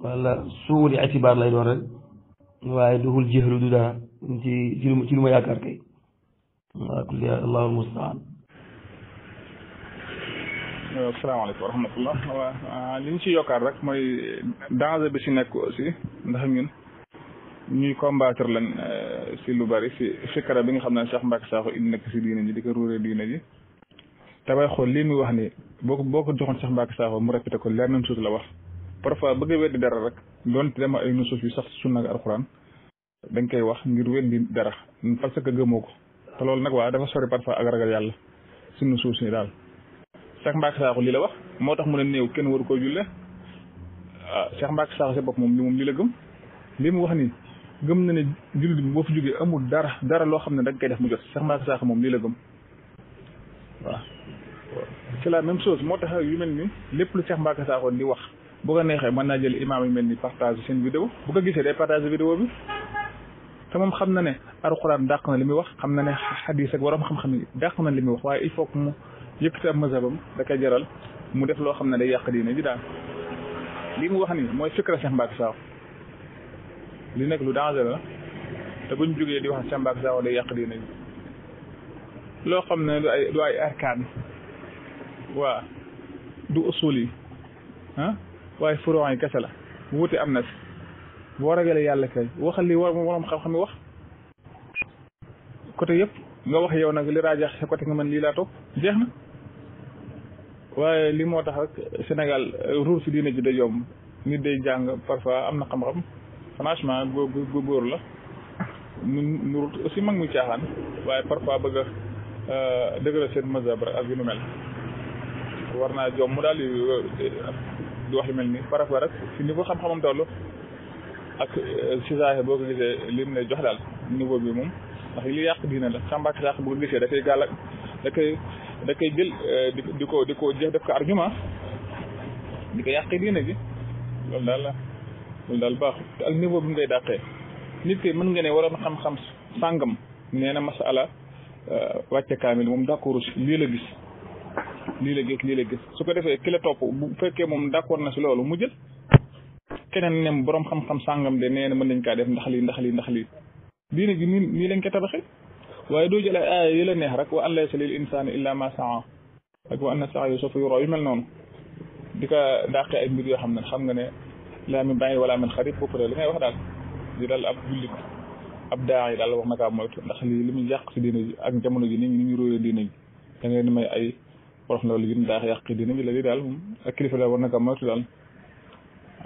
wala suuri itibaar lay doon rek waaye duhul jëxlu du dara ci lu ma yaakaar kay waa kulli allahu almustaan. asalaamaaleykum wa rahmatullah waaw li ñu ci yokkaat rek mooy danger bi si nekk aussi ndax ñun ñuy combattre lan si lu bari si fikra bi nga xam ne Cheikh Mbacke Sakho indi nekk si diine ji di ko ruuree diine ji te bay xool lii muy wax ni boo ko joxoon Cheikh Mbacke Sakho mu répété ko leer nañ suuf la wax parfois bëgg a weddi dara rek doonte dama ay nusuus yu sax sunna ak alxuraan dañ koy wax ngir weddi dara parce que gëmoo ko te loolu nag waa dafa sori parfois ak ragal yàlla si nusuus ni daal Cheikh Mbacke Sakho lii la wax moo tax mu ne néew kenn waru koo julle ah Cheikh Mbacke Sakho sa bopp moom li la gëm lii mu wax nii gëm na ne jullit bi boo fi jógee amul dara loo xam ne da nga koy def mu jot Cheikh Mbacke Sakho moom lii la gëm waaw c'est la même chose moo tax yu mel ni lépp lu Cheikh Mbacke Sakho di wax bu ko neexee mën naa jël imaam yu mel ni partage seen vidéo bu ko gisee day partage vidéo bi te moom xam na ne alxuraan dàq na li muy wax xam na ne xadiis ak waroom xam-xam yi dàq na li muy wax waaye il faut que mu yëkkati ab mazhabam da koy jaral mu def loo xam ne day yàq diine ji daal lii mu wax nii mooy fikra Cheikh Mbacke Sakho li nekk lu danger la te buñ jógee di wax Cheikh Mbacke Sakho day yàq diine ji loo xam ne du ay arkaan waa du usul yi waaye furon yi kese la wuute am na si boo ragalee yàlla kay waxal li waroom xam-xam yi wax côté yëpp nga wax yow nag li raajax sa côté nga mën lii laa toog jeex na waaye li moo tax rek Sénégal ruur si diine ji day yomb nit day jàng parfois am na xam-xam franchement góor la nu aussi mag muy caaxaan waaye parfois bëgg a dëgëral seen mazhab rek ak yu nu mel war naa jom mu daal di wax lu mel ni par rapport rek si niveau xam-xamam toll ak si saaxe boo ko gisee lim lay jox daal niveau bi moom ndax li yàq diina la Cheikh Mbacke Sakho boo ko gisee da koy gàll da koy jël di ko jëf def ko argument di ko yàqee diina ji loolu daal baaxul te ak niveau bi ngay dàqee nit ki mën nga ne waroon xam-xam sàngam nee na masala wàcce kaamil moom d'accord si lii la gis su ko defee ki la topp bu fekkee moom d'accord na si loolu mu jël keneen ne borom xam-xam sàngam de nee na mën nañ kaa def ndax lii diine gi nii lañ ko tabaxee waaye doo jël ay aaya yi la neex rek wa an laysa lil insaani illa ma saa ak wa anna sa'yahu sawfa yuraa yu mel noonu di ko dàqee ay mbir yoo xam ne xam nga ne laa min ba'iid wala min qariib foofu li ngay wax daal di dal ab jullit ab daa yi daal wax na kaa moytu ndax li muy yàq si diine ji ak jamono ji nit ñi ni ñu róoree diine ji da ngay may ay wolof ndaw li gën daax yàq diine ji la li daal moom ak kilifa daal war na kaa moytu daal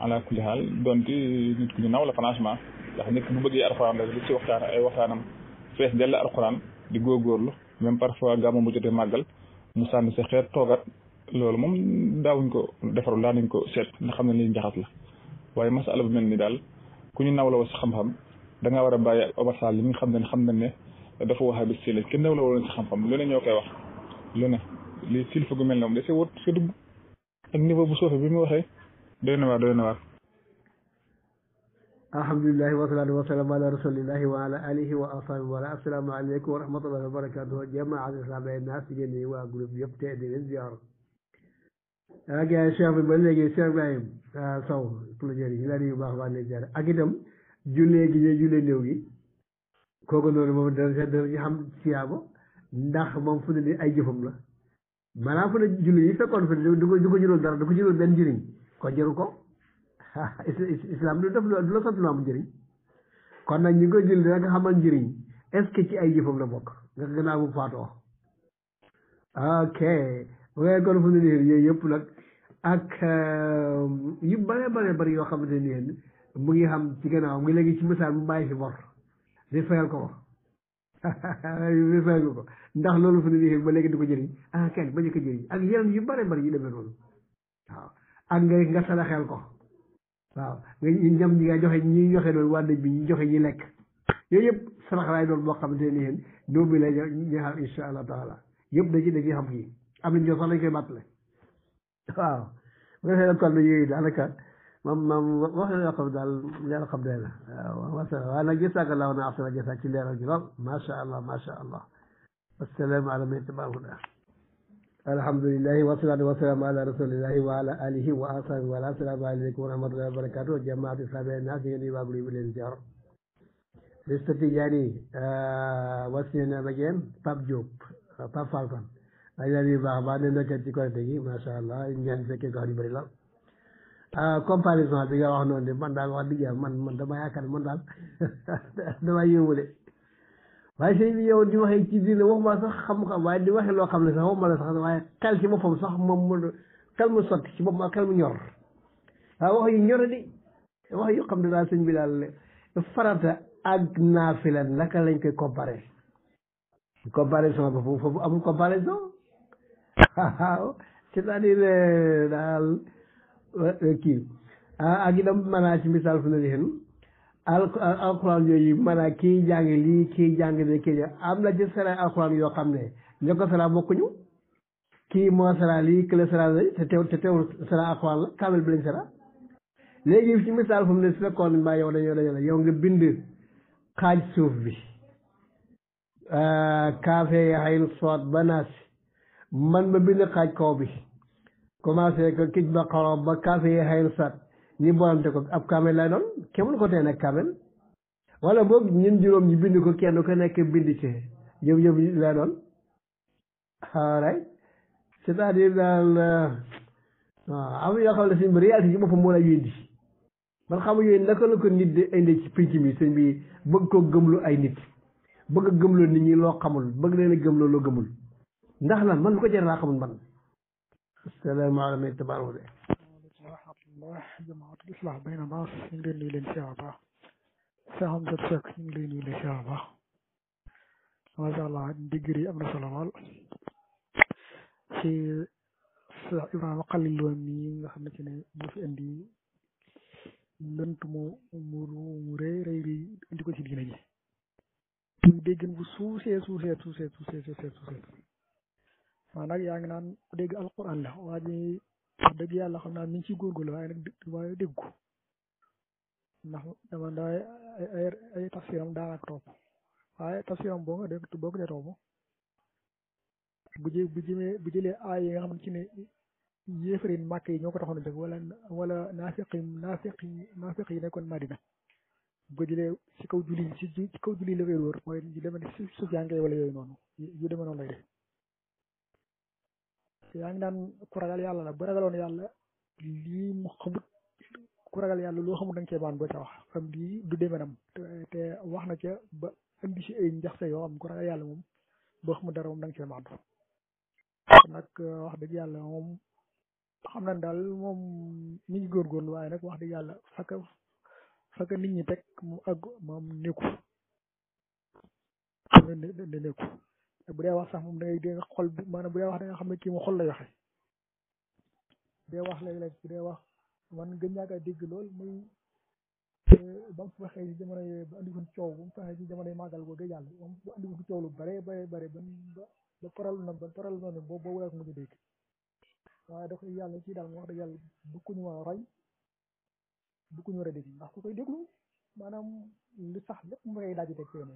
ala kulli xaal donte nit ku ñu naw la franchement ndax nit bu bëggee alxuraan rek li ci waxtaanam fees dell alxuraan di góorgóorlu même parfois gàmmu bu jotee màggal mu sànni sa xeet toogat loolu moom daawuñ ko defarul daa nañ ko seet nga xam ne lii njaxas la waaye masala bu mel ni daal ku ñu naw la woon si xam-xam da nga war a bàyyi Omar Sall li nga xam ne dafa wax bis si lañ kenn naw la woon si xam-xam lu ne ñoo koy wax lu ne lii kilifa gu mel ne moom da see wut si dugg ak niveau bu suufe bi mu waxee doy na waar alhamdulillahi wasalaatu wasalaamu ala rasulillahi wa ala alihi wa ashabihi wala assalaamu aleykum wa rahmatullahi wa barakatuh jamaat islam ay naas jigéen ñi waa groupe yëpp te di leen ziar ak cheikh bi ba léegi Cheikh Ibrahim Sow plongeur yi ñu la nuyu baax baax leen ziar ak itam jullee gi ñuy jullee néew gi kooku noonu moom dana ci xam siyaaba ndax moom fu ne ni ay jëfam la maanaam fu ne julli yi fekkoon fi du ko jural dara du ko jural benn njëriñ ko jaru ko islam du la sant lu am njëriñ kon nag ñu ngi koy julli da nga xamal njëriñ est-ce que ci ay jëfam la bokk nga gannaaw bu faatoo ok waaye kon fu ne nii yooyu yëpp nag ak yu bare yoo xamante ni mu ngi xam ci gannaaw mu ngi léegi ci misaal mu bàyyi fi bor di fayal ko fegu ko ndax loolu fu ne nii ba léegi di ko jëriñ kenn bañu ko jëriñ ak yeneen yu bare bari yu demee noonu waaw ak nga saraxel ko waaw nga ñam ñi nga joxe ñi joxe doon waa dëj bi ñu joxe ñi lekk yooyu yëpp sarax laay doon boo xamante ne yéen dóom bi lay ñaxal insha allah taala yëpp da ci xam kii am nañ ñoo sax lañ koy bàttale waaw bu defee nag kon yooyu daanaka moom wax na yoo xam daal yàlla xam doy na waaw masala waaye nag jësaaka laaw na afsana jësa ci leeral ji lool macha allah wassalaamu ala man ittaba al-huda alhamdulillahi wasalaatu wasalaamu ala rasulillahi wa ala alihi wa ashabihi wa assalaamu aleykum wa rahmatullahi wa barakatuh jamaatu islamiya nas ngeen di waaglu bi leen ziar liste Tijaani wasi na ak yéen Pape Diop Pape Falcon dañ leen yu baax baax ne nekkee ci korite gi macha allah ngeen fekkee ko xam yu bëri la comparaison bi nga wax noonu de man daal wax dëgg yàlla man dama yaakaar man daal dama yëwule waaye sëñ bi yow di waxee ci diine waxuma sax xam-xam waaye di waxee loo xam ne sax waxuma la sax waaye xel ci boppam sax moom xel mu sotti ci boppam ak xel mu ñor waaw wax yu ñor di wax yu xam ne daal sëñ bi daal farata ak naafila naka lañ koy comparé comparaison ba foofu amul comparaison waaw c'est-à-dire daal kii ak itam maanaa ci misaal fu ne leen alxuraan yooyu maanaa kii jàng lii kii jàng ne kii am na ci sara alxuraan yoo xam ne ñoo ko sara bokkuñu kii moo sara lii kële sara la te teewul sara alxuraan la kaamel bi lañ sara léegi ci misaal fu mu ne su fekkoon maa yow dañoo yow nga bind xaaj suuf bi kaafe xayn soot ba naas man ma bind xaaj kaw bi commencé ko kij ba xaro ba kaafe xayn soot ñi boolante ko ab kaamel lay doon kenn mënu ko tee nekk kaamel wala boog ñun juróom ñi bind ko kenn ku nekk bind ci yëpp lay doon right c'est-à-dire daal waaw am yoo xam ne sëñ bi réalité ci boppam moo la yéndi man xam yooyu naka la ko nit di indi ci pénc mi sëñ bi bëgg ko gëmlu ay nit bëgg a gëmloo nit ñi loo xamul bëgg leen a gëmloo loo gëmul ndax lan man lu ko jar laa xamul man asalaamaaleykum tabaaraka de rahmatullah jamaatul islah bayna naas ñu ngi leen nuyu leen siyaar baax Cheikh Hamza Seck ñu ngi leen nuyu leen siyaar baax masha Allah digri am na solo lool ci Cheikh Ibrahima Khalil Lo mi nga xam ne ci ne moo fi indi lënt mu rëy indi ko ci diine ji muy déggin bu suusee waaw nag yaa ngi naan dégg alquran la waa ji wax dëgg yàlla xam naa mi ngi ciy góorgóorlu waaye dégg ko ndax dama daa ay tafsiram daanaka topp waaye tafsiram boo ko dee topp bu jëlee aay yi nga xam ne ci ne yéefarin màkk yi ñoo ko taxoon a jóg wala naafiq yi nekkoon Madina bu ko jëlee ci kaw julli la koy wër mooy yu demee ne suuf yaa ngi wala yooyu noonu yu demee noonu lay def te yaa ngi naan ku ragal yàlla la bu ragaloon yàlla lii mu xamut ku ragal yàlla loo xamut da nga cee baan boo ca wax xam lii du demee nam te wax na ca ba indi si ay njaxte yoo xam ku ragal yàlla moom boo xamut dara moom da nga cee baan nag wax dëgg yàlla moom xam nañ daal moom mi ngi góorgóorlu waaye nag wax dëgg yàlla fekk nit ñi teg mu àgg moom nekku bu dee wax sax moom da ngay dégg xol bi maanaam bu dee wax da nga xam ne kii mu xol lay waxe bu dee wax léeg-léeg bu dee wax man gën ñaa kaa dégg lool muy ba mu waxee ci jamono ba andi ko coow ba mu waxee ci jamono màggal boo dégg yàlla moom bu andi ko coow lu bare ba paral noonu boobu rek mu ñu dégg waaye da koy yàlla ci daal mu wax dëgg yàlla bu ko ñu war a roy bu ko ñu war a dégg ndax ku koy déglu maanaam li sax lépp mu ngay daaj teg seen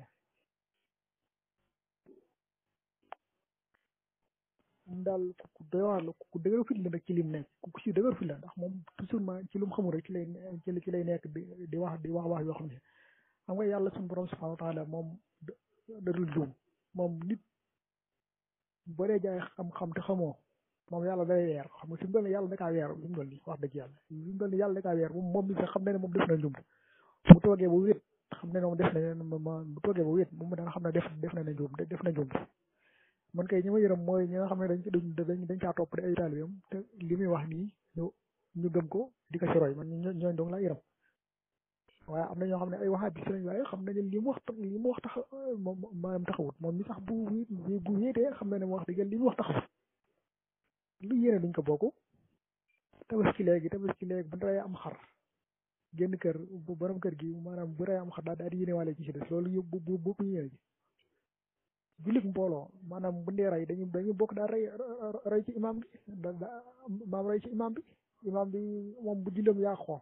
moom daal ku doy waar la ku dëgër fit la nag ci lim nekk ku ci dëgër fit la ndax moom toujours ma ci lu mu xamul rek ci lay nekk di wax wax yoo xam ne xam nga yàlla suñu borom subhanahu wa taala moom dadul juum moom nit boo dee jaay xam-xam te xamoo moom yàlla day weer xam nga fi mu toll nii yàlla da kaa weer fi mu toll nii wax dëgg yàlla fi mu toll nii yàlla da kaa weer moom mi sax xam ne moom def na njumte bu toogee ba wét xam ne moom def na bu toogee ba wét moom dana xam ne def na njumte man kay ñi ma yërëm mooy ñi nga xam ne dañ caa topp de ay taalibeem te li muy wax nii ñu gëm ko di ko si roy man ñooñ dong laa yërëm waaye am na ñoo xam ne ay waxaat bi lañ waaye xam nañ ne li mu wax tax moom maanaam taxawut moom mi sax bu wéetee xam na ne wax dëgg li mu wax taxawut lu yéene duñ ko bokk tabaski léegi bu rey am xar génn kër bu borom kër gi maanaam bu rey am xar daal di yéene wàlle ci si des loolu yëpp bu bokk yéene ji jullit mbooloo maanaam bu ndee rey dañu bokk daal rey ci imam bi maam rey ci imam bi moom bu jullam yàqoo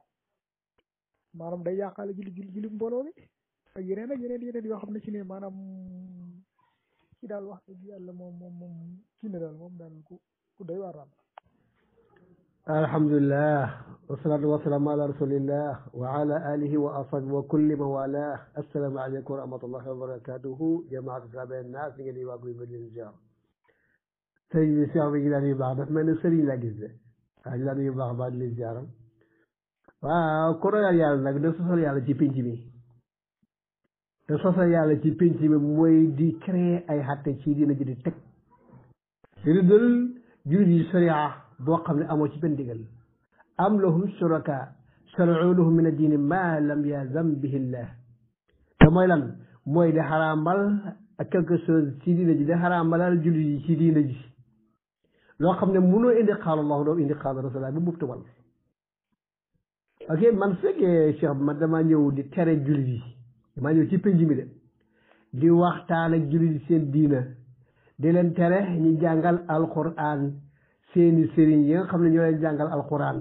maanaam day yàqaale julli mbooloo mi ak yeneen yoo xam ne ci ne maanaam ci daal wax dëgg yàlla moom kii ne daal moom daal ku doy waar daal. alhamdulillah wasalaatu wasalaamu ala rasulillah wa ala alihi wa ashabihi wa kulli man wala assalaamu aleykum wa rahmatullahi wa barakatuhu jamaatu saabee naas ñi ngeen di waagu ba leen ziar sëriñ bi Cheikh bi ñu daan yu baax daf mel ne sëriñ laa gis de waaw ñu daan yu baax ba di leen ziaram waaw ku royal yàlla nag da sosal yàlla ci pénc mi te sosal yàlla ci pénc mi mooy di créer ay xatte ci dina ji di teg di lu dul jullit yi sharia boo xam ne amoo ci benn digal am lahum shuraka shara'u lahum min ad-diini ma lam yazam bihi llah te mooy lan mooy di xaraamal ak quelque chose ci diina ji di xaraamalal jullit yi ci diina ji loo xam ne mënoo indi qaala allahu doo indi qaala rasulullah bu mubtu wal ok man fekkee Cheikh man damaa ñëw di tere jullit yi damaa ñëw ci penc mi de di waxtaan ak jullit yi seen diina di leen tere ñu jàngal alquran seeni sëriñ yi nga xam ne ñoo leen jàngal alquran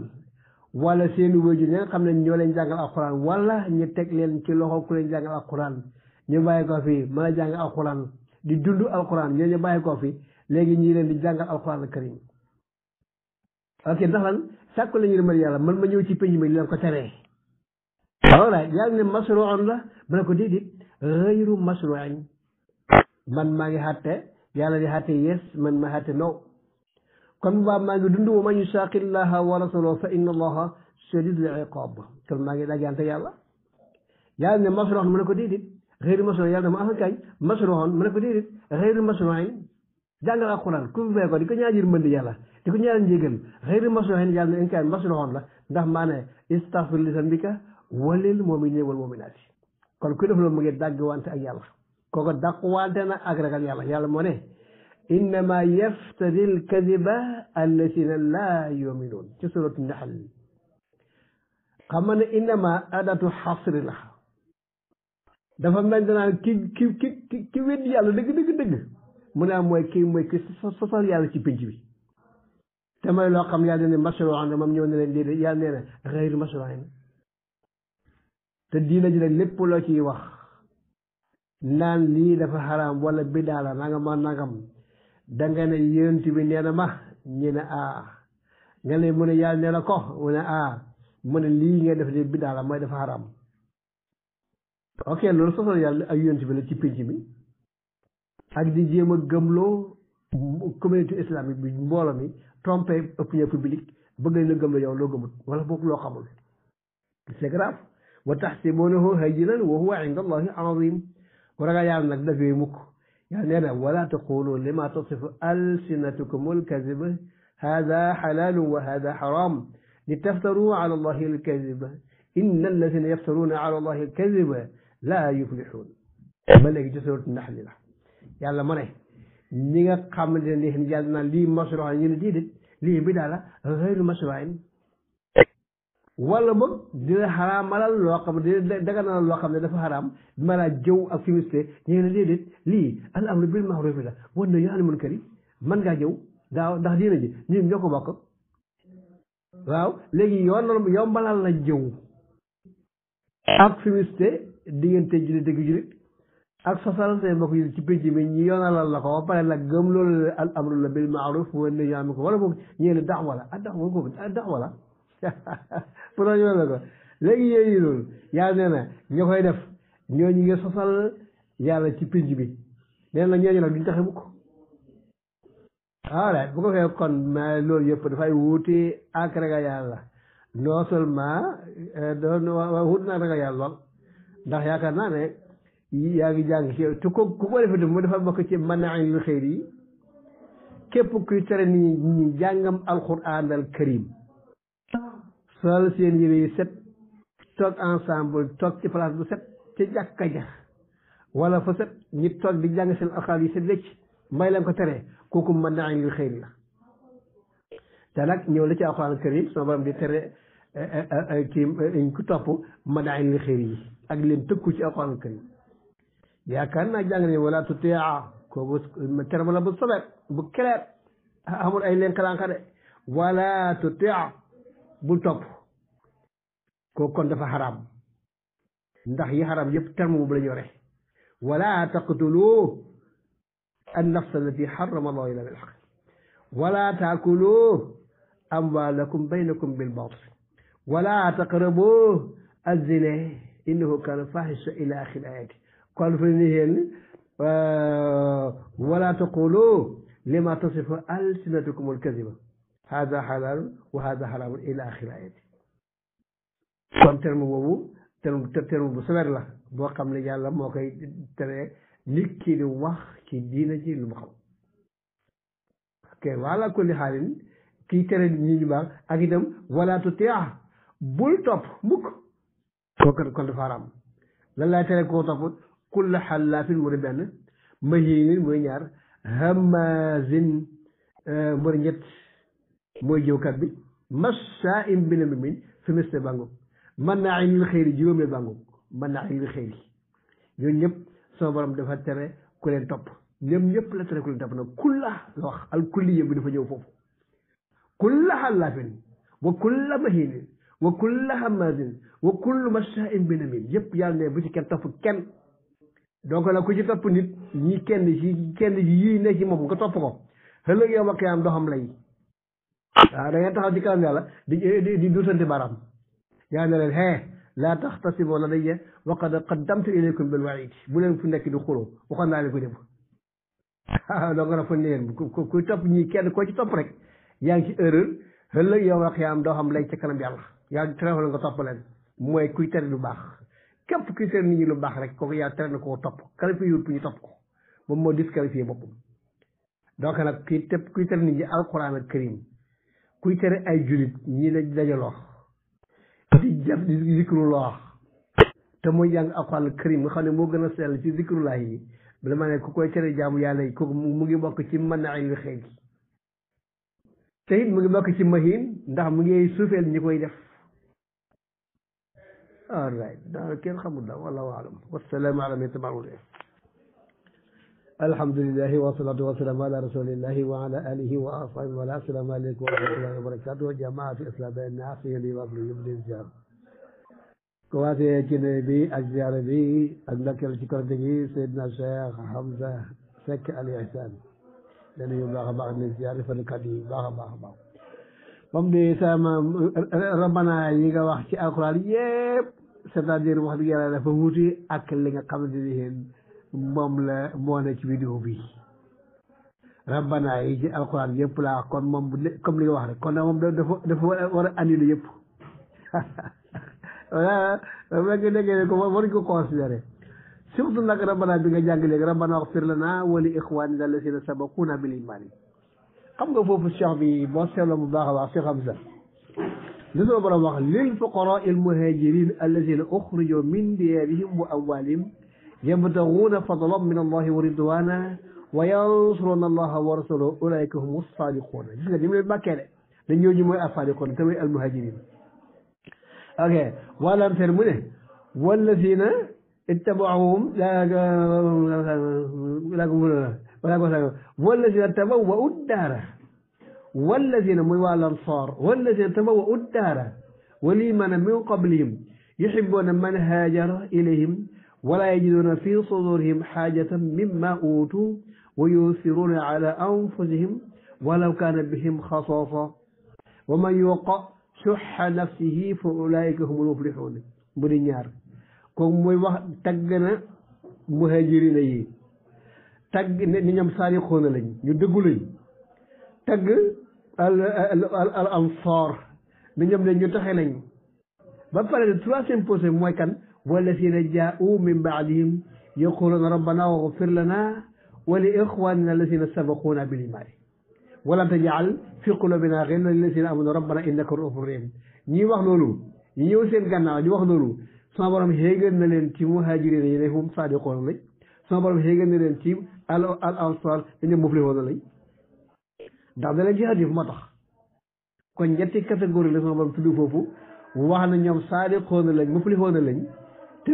wala seeni wéjur yi nga xam ne ñoo leen jàngal alquran wala ñu teg leen ci loxo ku leen jàngal alquran ñu bàyyi ko fi mën a jàng alquran di dund alquran ñoo ñu bàyyi ko fi léegi ñii leen di jàngal alquran al karim ok ndax lan sàkku la ñu demal yàlla man ma ñëw ci penc mi di leen ko teree voilà yàlla ne masruun la ma ne ko déedéet xëyru masruin man maa ngi xàtte yàlla di xàtte yes man ma xàtte no kon baa maa ngi dund wa man yusaqi llaha wa rasulahu fa inna allaha shadidul iqab kon maa ngi dajante yàlla yàlla ne masruun ma ne ko déedéet xëyru masruin yàlla dama kañ masruun ma ne ko déedéet xëyru masruin jàngal alquran ku fee ko di ko ñaajir mën di yàlla di ko ñaanal njégal xëyru masruin yàlla ne inkaan masruun la ndax maa ne istaghfir li zambika walil mu'minina wal mu'minati kon ku def loolu mu ngi dàgg wante ak yàlla kooko dàq wante na ak ragal yàlla yàlla moo ne innama yaftari alkadiba alladina laa yuminuun ci suratu nahl xam nga ne innama adatu xasri la dafa mel danaan ki weddi yàlla dëgg mu ne mooy ki sosal yàlla ci pénc bi te mooy loo xam yàlla ne masruun moom ñëw ne leen déedéet yàlla nee na xayru masruun te diina ji nag lépp loo ciy wax naan lii dafa xaraam wala bidaa la nangam danga ne yonent bi nee na ma ñu ne nga ne mu ne yàlla nee na ko mu ne mu ne lii ngeen def de bidaa la mooy dafa xaraam ok loolu sosal yàlla ak yonent bi la ci pénc mi ak di jéem a gëmloo communauté islamique bi mbooloo mi trompé opinion publique bëgg nañ la gëm la yow loo gëmut wala boog loo xamul c'est grave wa taxsibunahu hayyinan wa huwa inda allahi azim ku ragal yàlla nag dafee mukk yàlla nee na wala taqulu lima tasifu alsinatukum alkaziba hada xalalun wa hada xaram li taftaru ala allahi alkaziba inna alladina yaftaruna ala allahi alkaziba laa yuflixuun ba léegi ci suuratu naxli la yàlla ma ne ñi nga xamante ne yàlla naan lii masruuin ñu ne déedéet lii bidaa la xayru masruuin wala boog dina xaraamalal loo xam ne daganalal loo xam ne dafa xaraam maanaam jëw ak fumiste ñu ne déedéet lii al amru bil ma'ruf la wan na anil munkar mën ngaa jëw ndax diina ji ñun ñoo ko bokk waaw léegi yombalal la jëw ak fumiste diggante jullit dëgg jullit ak sosal seen mbokk yi ci pénc mi ñu yoonalal la ko ba pare nag gëm loolu al amru la bil ma'ruf wan na anil munkar wala boog ñu ne da'wa la pour ñoo la ko léegi yooyu loolu yàlla nee na ñoo koy def ñooñu ngi sosal yàlla ci pénc bi nee na ñooñu nag duñ taxe mukk voilà bu ko fee kon mais loolu yëpp dafay wuute ak ragal yàlla non seulement wut na ragal yàlla lool ndax yaakaar naa ne yaa ngi jàng ci te ku ko defee mu dafa bokk ci manaa'il xayr yi képp kuy tere nit ñi jàngam alquran al karim sol seen yére yu set toog ensemble toog ci place bu set ci jàkka ja wala fa set ñi toog di jàng seen alxuraan yi set wecc may leen ko tere kooku mën naa lil xëyri la te nag ñëw la ci alxuraan karim sama borom di tere kii ku topp mën naa lil xëyri yi ak leen tëkku ci alxuraan karim yaakaar naa jàng ne wala tutia kooku terme la bu sobet bu clair amul ay leen kalanka de wala tutia bul topp kooku kon dafa xaraam ndax yi xaraam yëpp terme boobu la ñu yore wala taqtulu an-nafs allati harrama allahu illa bil haqq wala taakulu amwalakum baynakum bil batil wala taqrabu az-zina innahu kana fahisha ila akhir ayati kon fa ni heen wala taqulu lima tasifu alsinatukum al-kadhiba hada halal wa hada haram ila akhir ayati kon terme boobu terme bu sévère la boo xam ne yàlla moo koy tere nit ki di wax ci diina ji lu mu xam ok wala kulli xaalin kii tere ñi ñu baax ak itam wala tutia bul topp mukk kooku kon dafa haram lan laay tere koo topp kulla xallaafin mu di benn mahiinin mooy ñaar hamazin mu di ñett mooy jëwkat bi mashaa'in binamimin fi miste bango mën naa lil xëyri juróomee bango mën naa lil xëyri ñooñu ñëpp sama borom dafa tere ku leen topp ñëpp la tere ku leen topp nag kulla la wax al kulliya bi dafa ñëw foofu kulla xallaafin wa kulla mahiinin wa kulla hamazin wa kullu mashaa'in binamin yëpp yàlla ne bu ci kenn topp kenn donc nag ku ci topp nit ñi kenn yii ne ci moom nga topp ko ëllëg yow ak yaam doxam lay waaw da ngeen taxaw ci kanam yàlla di duutante baaraam yaa ne leen hee laa taxtasibu ladayya wa qad qaddamtu ilaykum bil wa'iid bu leen fu nekk di xuloo waxoon naa leen ko démb donc nag fa ne leen ku topp ñii kenn koo ci topp rek yaa ngi ci erreur ëllëg yow ak yaam doxam lay ca kanam yàlla yaa tere nga topp leen mooy kuy tere lu baax képp kuy tere nit ñi lu baax rek kooku yaa tere na koo topp qualifié pour ñu topp ko moom moo disqualifié boppam donc nag kuy tere nit ñi alquran ak karim kuy tere ay julit ñi ne dajaloo di def di zikrullah te muy jàng alquran al karim nga xam ne moo gën a sell ci zikrullah yi dama ne ku koy tere jaamu yàlla yi kooku mu ngi bokk ci mën na ay lu xëy te it mu ngi bokk ci mahin ndax mu ngi suufeel ñi koy def all right daal kenn xamul daal wallahu alam wasalaamu ala man tabi'al huda alhamdulillahi wassalatu wassalamu ala rasulillahi wa ala alihi wa ashabihi wa assalamu alaykum wa rahmatullahi wa barakatuh jamaatu islam nas yéen wax lu yëpp leen ziar commencé ci ne bi ak ziara bi ak ndokkeel ci korite gi Seydina Cheikh Hamza Seck Al Ihsan dana yu baax a baax ne ziar fan kat yi baax a baax a baax moom de sama rabbana yi nga wax ci alquran yëpp c'est-à-dire wax dëgg yàlla dafa wuti ak li nga xamante ni moom la moo ne ci vidéo bi rabbana yi ci alquran yëpp laa kon moom comme li nga wax rek kon nag moom dafa war a annulé yëpp voilà dafa déggee ko waruñ ko considéré surtout nag rabbana bi nga jàng léegi rabbana ighfir lana wa li ikhwanina alladhina sabaquna bil iman xam nga foofu cheikh bi boo seetloo bu baax a baax Cheikh Hamza li soo borom wax lil fuqara al muhajirin alladhina ukhriju min diyarihim wa amwalihim yabtaghuna fadlan min allahi wa ridwana wa yansuruna allaha wa rasulahu ulaika humus sadiquna gis nga ni mu leen bàkkee de dañ ñooñu mooy as-sadiquna te mooy al muhajirin ok wàllam fer mu ne walladhina ittaba'uhum walladhina tabawwa'u ad-dara walladhina muy wal ansar walladhina tabawwa'u ad-dara wal imana min qablihim yuhibbuna man hajara ilayhim wala yajiduna fi sudurihim hajatan mimma utu wa yusiruna ala anfusihim walaw kana bihim khasasa wa man yuqa shuhha nafsihi fa ulaika humul muflihun bu di ñaar kooku mooy wax tagg na muhajirina yi tagg ni ñoom saariqoona lañ ñu dëggu lañ tagg al ansar ni ñoom ne ñu taxe lañ ba pare le troisième posé mooy kan walladina jaa'u min ba'dihim yaquluna rabbana waghfir lana wa li ikhwanina alladina sabaquna bil iman wala taj'al fi qulubina ghillan lilladina amanu rabbana innaka ra'ufur rahim ñi wax loolu ñi ñëw seen gannaaw di wax loolu sama borom xéegal na leen ci muhajirin yi ne hum saadiqoon lañ sama borom xéegal na leen ci al ansar dañu muflihoon lañ ndax da leen ci hadis moo tax kon ñetti catégorie la sama borom tudd foofu wax na ñoom saadiqoon lañ muflihoon lañ te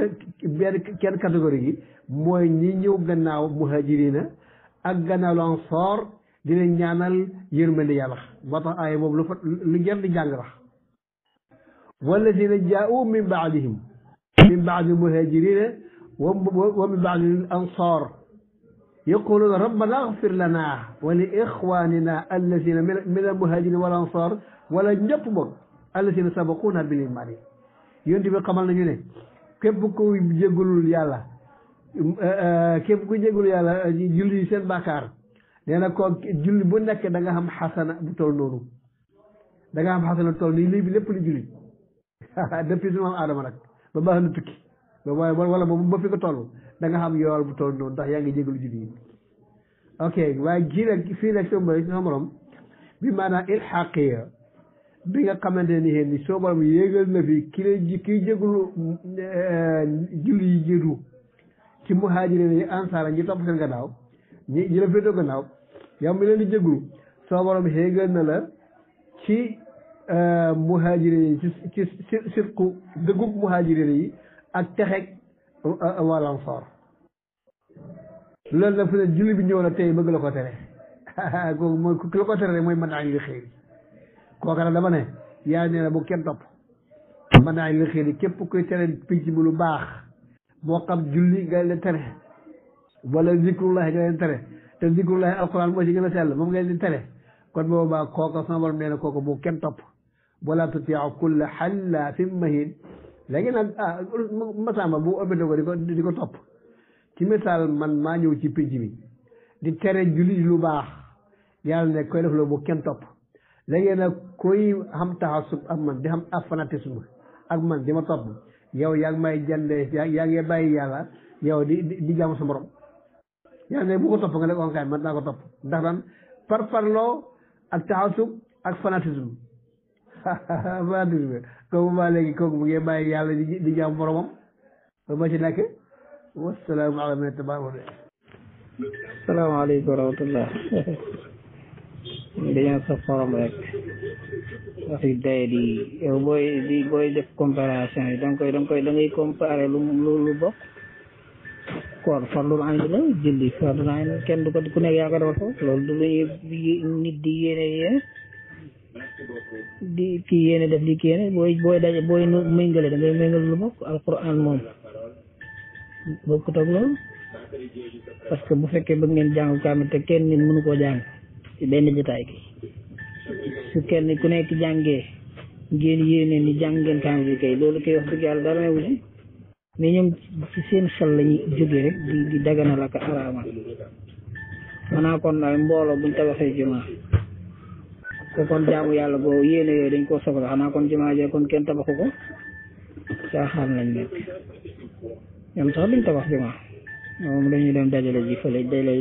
benn kenn catégorie gi mooy ñi ñëw gannaaw muhajirina ak gannaaw ansar di leen ñaanal yërmande yàlla moo tax aaya boobu lu jar di jàng la walladina jaa'u min baadihim min baadi muhajirina wa min baadi ansar yaquluna rabbana agfir lana wa li ixwanina alladina min almuhajirina wal ansar wala ñëpp boog alladina sabaquna bil iman yonent bi xamal nañu ne képp ku jégalul yàlla julli seen bàkkaar nee na ko julli bu nekk da nga xam xasana bu toll noonu da nga xam xasana bu toll nii lii bi lépp lu julli depuis su maam aadama nag ba baax na tukki wala ba fi ko toll da nga xam yool bu toll noonu ndax yaa ngi jégalu julli yi ok waaye kii nag fii nag sama morom bi maanaam ilxaqiya bi nga xamante ni xéen ni soo borom yéegal na fi kii jégalu julli yi jiitu ci muhaajiriin yi ansaar ñi topp seen gannaaw ñi la féetoo gannaaw yow mi leen di jéglu soo borom xéegal na la ci muhaajiriin yi ci sirku dëggug muhaajiriin yi ak texeeg wal ansaar loolu nag fu ne julli bi ñëw la tey bëgg la ko tere kooku mooy ki la ko tere rek mooy mën naa li xëy kooka nag dama ne yaa nee na bu kenn topp mën naa li xëy képp koy tere pinc bi lu baax moo xam julli nga leen tere wala zikrullahi nga leen tere te zikrullahi alquran moo ci gën a sell moom nga leen tere kon boobaa kooka sama borom nee na kooka bu kenn topp wala tutiu kulla xallafin mahin léegi nag masamba bu ëbbate ko di ko topp ci misaal man maa ñëw ci pénc mi di tere julli lu baax yàlla ne koy def loolu bu kenn topp léegi nag koy xam taxasub ak man di xam ab fanatisme ak man di ma topp yow yaa ngi may jëndee yaa ngi bàyyi yàlla yow di jaamu sa morom yaa ngi bu ko topp nga ne on kay man naa ko topp ndax daan parloo ak taxasub ak fanatisme fanatisme kooku maa léegi kooku mu ngi bàyyi yàlla di jaamu moromam ba ma ci nekk wasalaamu ala man tabaaraka wa taala salaamaaleykum wa rahmatullah dañoo sa forom rek wax yu day di yow booy def comparaison yi da ngay comparer lu bokk koor fardul ayn la julli fardul ayn kenn du ko ku nekk yaa ko defal foofu loolu du lu ñuy nit di yéene di kii yéene def di kii yéene booy daje booy méngale da ngay méngale lu bokk alquran moom bokkut ak loolu parce que bu fekkee bëgg ngeen jàng kaamil te kenn nit mënu koo jàng ci benn jotaay ki su kenn ku nekk jàngee ngeen yéene ni jàng ngeen kaamil bi kay loolu kay wax dëgg yàlla dara newu ci mais ñoom ci seen xel lañuy jógee rek di daganal ak araamal maanaam kon daal mbooloo buñ tabaxee jumaa ko kon jaamu yàlla boo yéene yooyu dañ koo soxla xanaa kon jumaa jee kon kenn tabaxu ko caaxaan lañ nekk ñoom sax duñ tabax jumaa moom dañuy dem dajale ji fële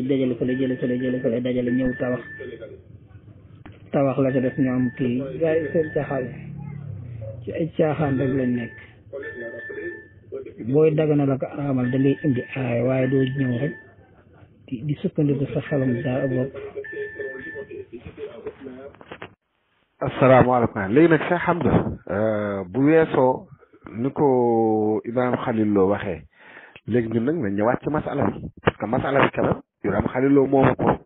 dajale fële jële fële dajale ñëw tabax la ca def ñu am kii gars yi seen caaxaan ci ay caaxaan rek lañ nekk booy dagana la ko araamal da ngay indi aay waaye doo ñëw rek di sukkandiku sa xelam daa bopp. asalaamaaleykum léegi nag Cheikh Hamza bu weesoo ni ko Ibrahima Khalil Lo waxee léegi ñun nag nañ ñëwaat ci masala bi parce que masala bi quand même Ibrahima Khalil Lo moomu ko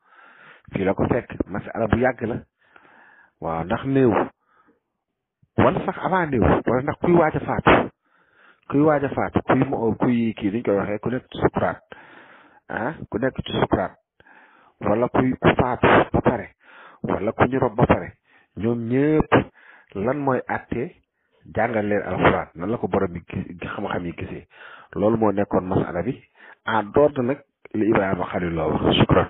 fii la ko fekk masala bu yàgg la waaw ndax néew wala sax avant néew wala ndax kuy waaj a faatu kuy kii niñ koy waxee ku nekk ci sukuraat ku nekk ci sukuraat wala ku faatu ba pare wala ku ñu rob ba pare ñoom ñëpp lan mooy àtte jàngal leen alxuraan nan la ko borom bi xam-xam yi gisee loolu moo nekkoon masala bi en dehors de nag li Ibrahima Khalil Lo wax shukran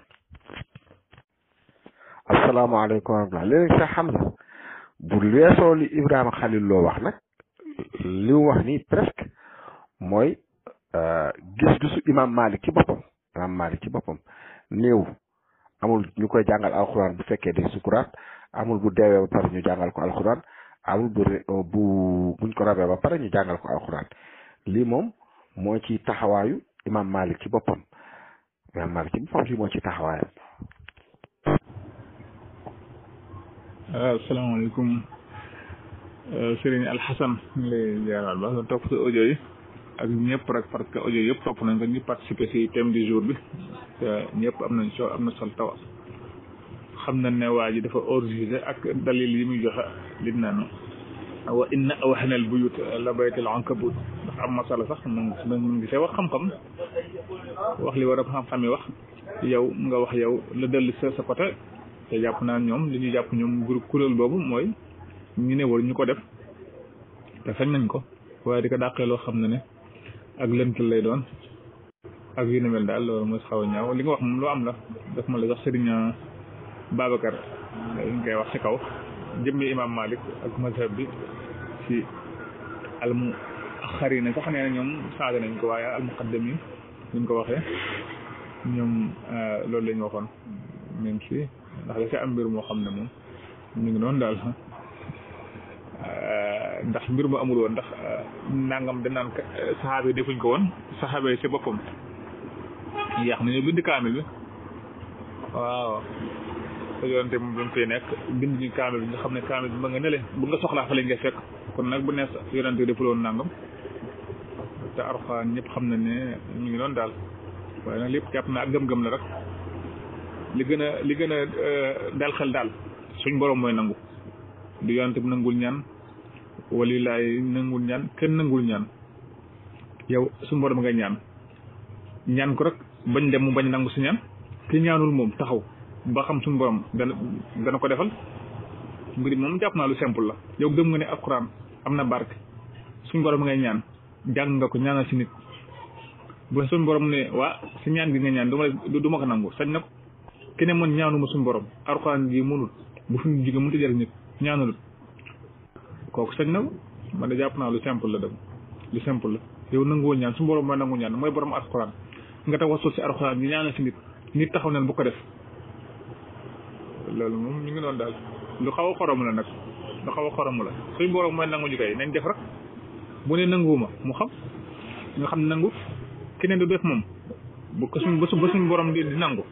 asalaamaaleykum wa rahmatulah léegi sax xam na bu weesoo li Ibrahima Khalil Lo wax nag li mu wax nii presque mooy gis-gisu imam Malik ci boppam néew amul ñu koy jàngal alxuraan bu fekkee day sukuraat amul bu deewee ba pare ñu jàngal ko alxuraan amul buñ ko rabee ba pare ñu jàngal ko alxuraan lii moom moo ci taxawaayu imam Malik ci boppam lii moo ci taxawaayam. asalaamaaleykum Serigne Alxasan ñu ngi lay jaaral ba topp sa audio yi ak ñëpp rek parce que audio yëpp topp nañ ko ñu participer ci thème du jour bi te ñëpp am na sol tawa xam nañ ne waa ji dafa hors-jugé ak dalil yi muy joxe li naan wa inna awhanal buyut la baytul ankabut ndax am masala sax mun ngi see wax xam-xam wax li war a xam-xam yi wax yow nga wax yow la dellu sa côté te jàpp naa ñoom li ñuy jàpp ñoom groupe kuréel boobu mooy ñu ne war ñu ko def te sañ nañ ko waaye di ko dàqee loo xam ne ak lënt lay doon ak yu ne mel daal loolu mooy xaw a ñaaw li nga wax moom lu am la daf ma la sax Serigne Babacar ñu koy wax ci kaw jëmmi imam Malik ak mazhab bi ci almu xari na sax nee na ñoom saaga nañ ko waaye almuqaddam yi ñu ko waxee ñoom loolu la ñu waxoon même si ndax da ci am mbir moo xam ne moom ñu ngi noonu daal ndax mbir mu amul woon ndax nangam danaan saxaaba yi defuñ ko woon saxaaba yi ci boppam yàq nañu bind kaamil bi waaw te yonente moom doon fay nekk bind ñu kaamil bi nga xam ne kaamil bi ma nga nele bu nga soxlaa fa lañ ngay fekk kon nag bu nees yonente deful woon nangam te Alxuraan ñëpp xam na ne ñu ngi noonu daal waaye nag lépp jàpp na ak gëm-gëm la rek li gën a dal xel daal suñ borom mooy nangu du yonente bi nangul ñaan wali laay nangul ñaan kenn nangul ñaan yow suñ borom ngay ñaan ko rek bañ dem mu bañ nangu si ñaan ki ñaanul moom taxaw ba xam suñu borom dana ko defal mbiri moom jàpp naa lu simple la yow gëm nga ne alxuraan am na barke suñu borom ngay ñaan jàng nga ko ñaanal si nit bu suñu borom ne waa si ñaan gi nga ñaan du ma ko nangu sañ na ko keneen man ñaanuma suñu borom alxuraan gi mënul bu fi mu jóge mënut a jëriñ nit ñaanul kooku sañ na ko man de jàpp naa lu simple la dem lu simple la yow nanguwoo ñaan suñu borom mooy nangu ñaan mooy borom alxuraan nga tawassul si alxuraan ñu ñaanal si nit taxaw neen bu ko def loolu moom ñu ngi doon daal lu xaw a xorom la nag lu xaw a xorom la suñ borom mooy nangu ñu koy nañ def rek bu ne nanguwuma mu xam nga xam ne nangu keneen du def moom bu ko suñ borom di nangu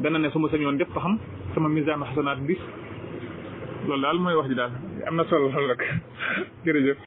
dana ne su ma sañoon def ko xam sama misaan xasanaat bi loolu daal mooy wax ji daal am na solo lool rek jërëjëf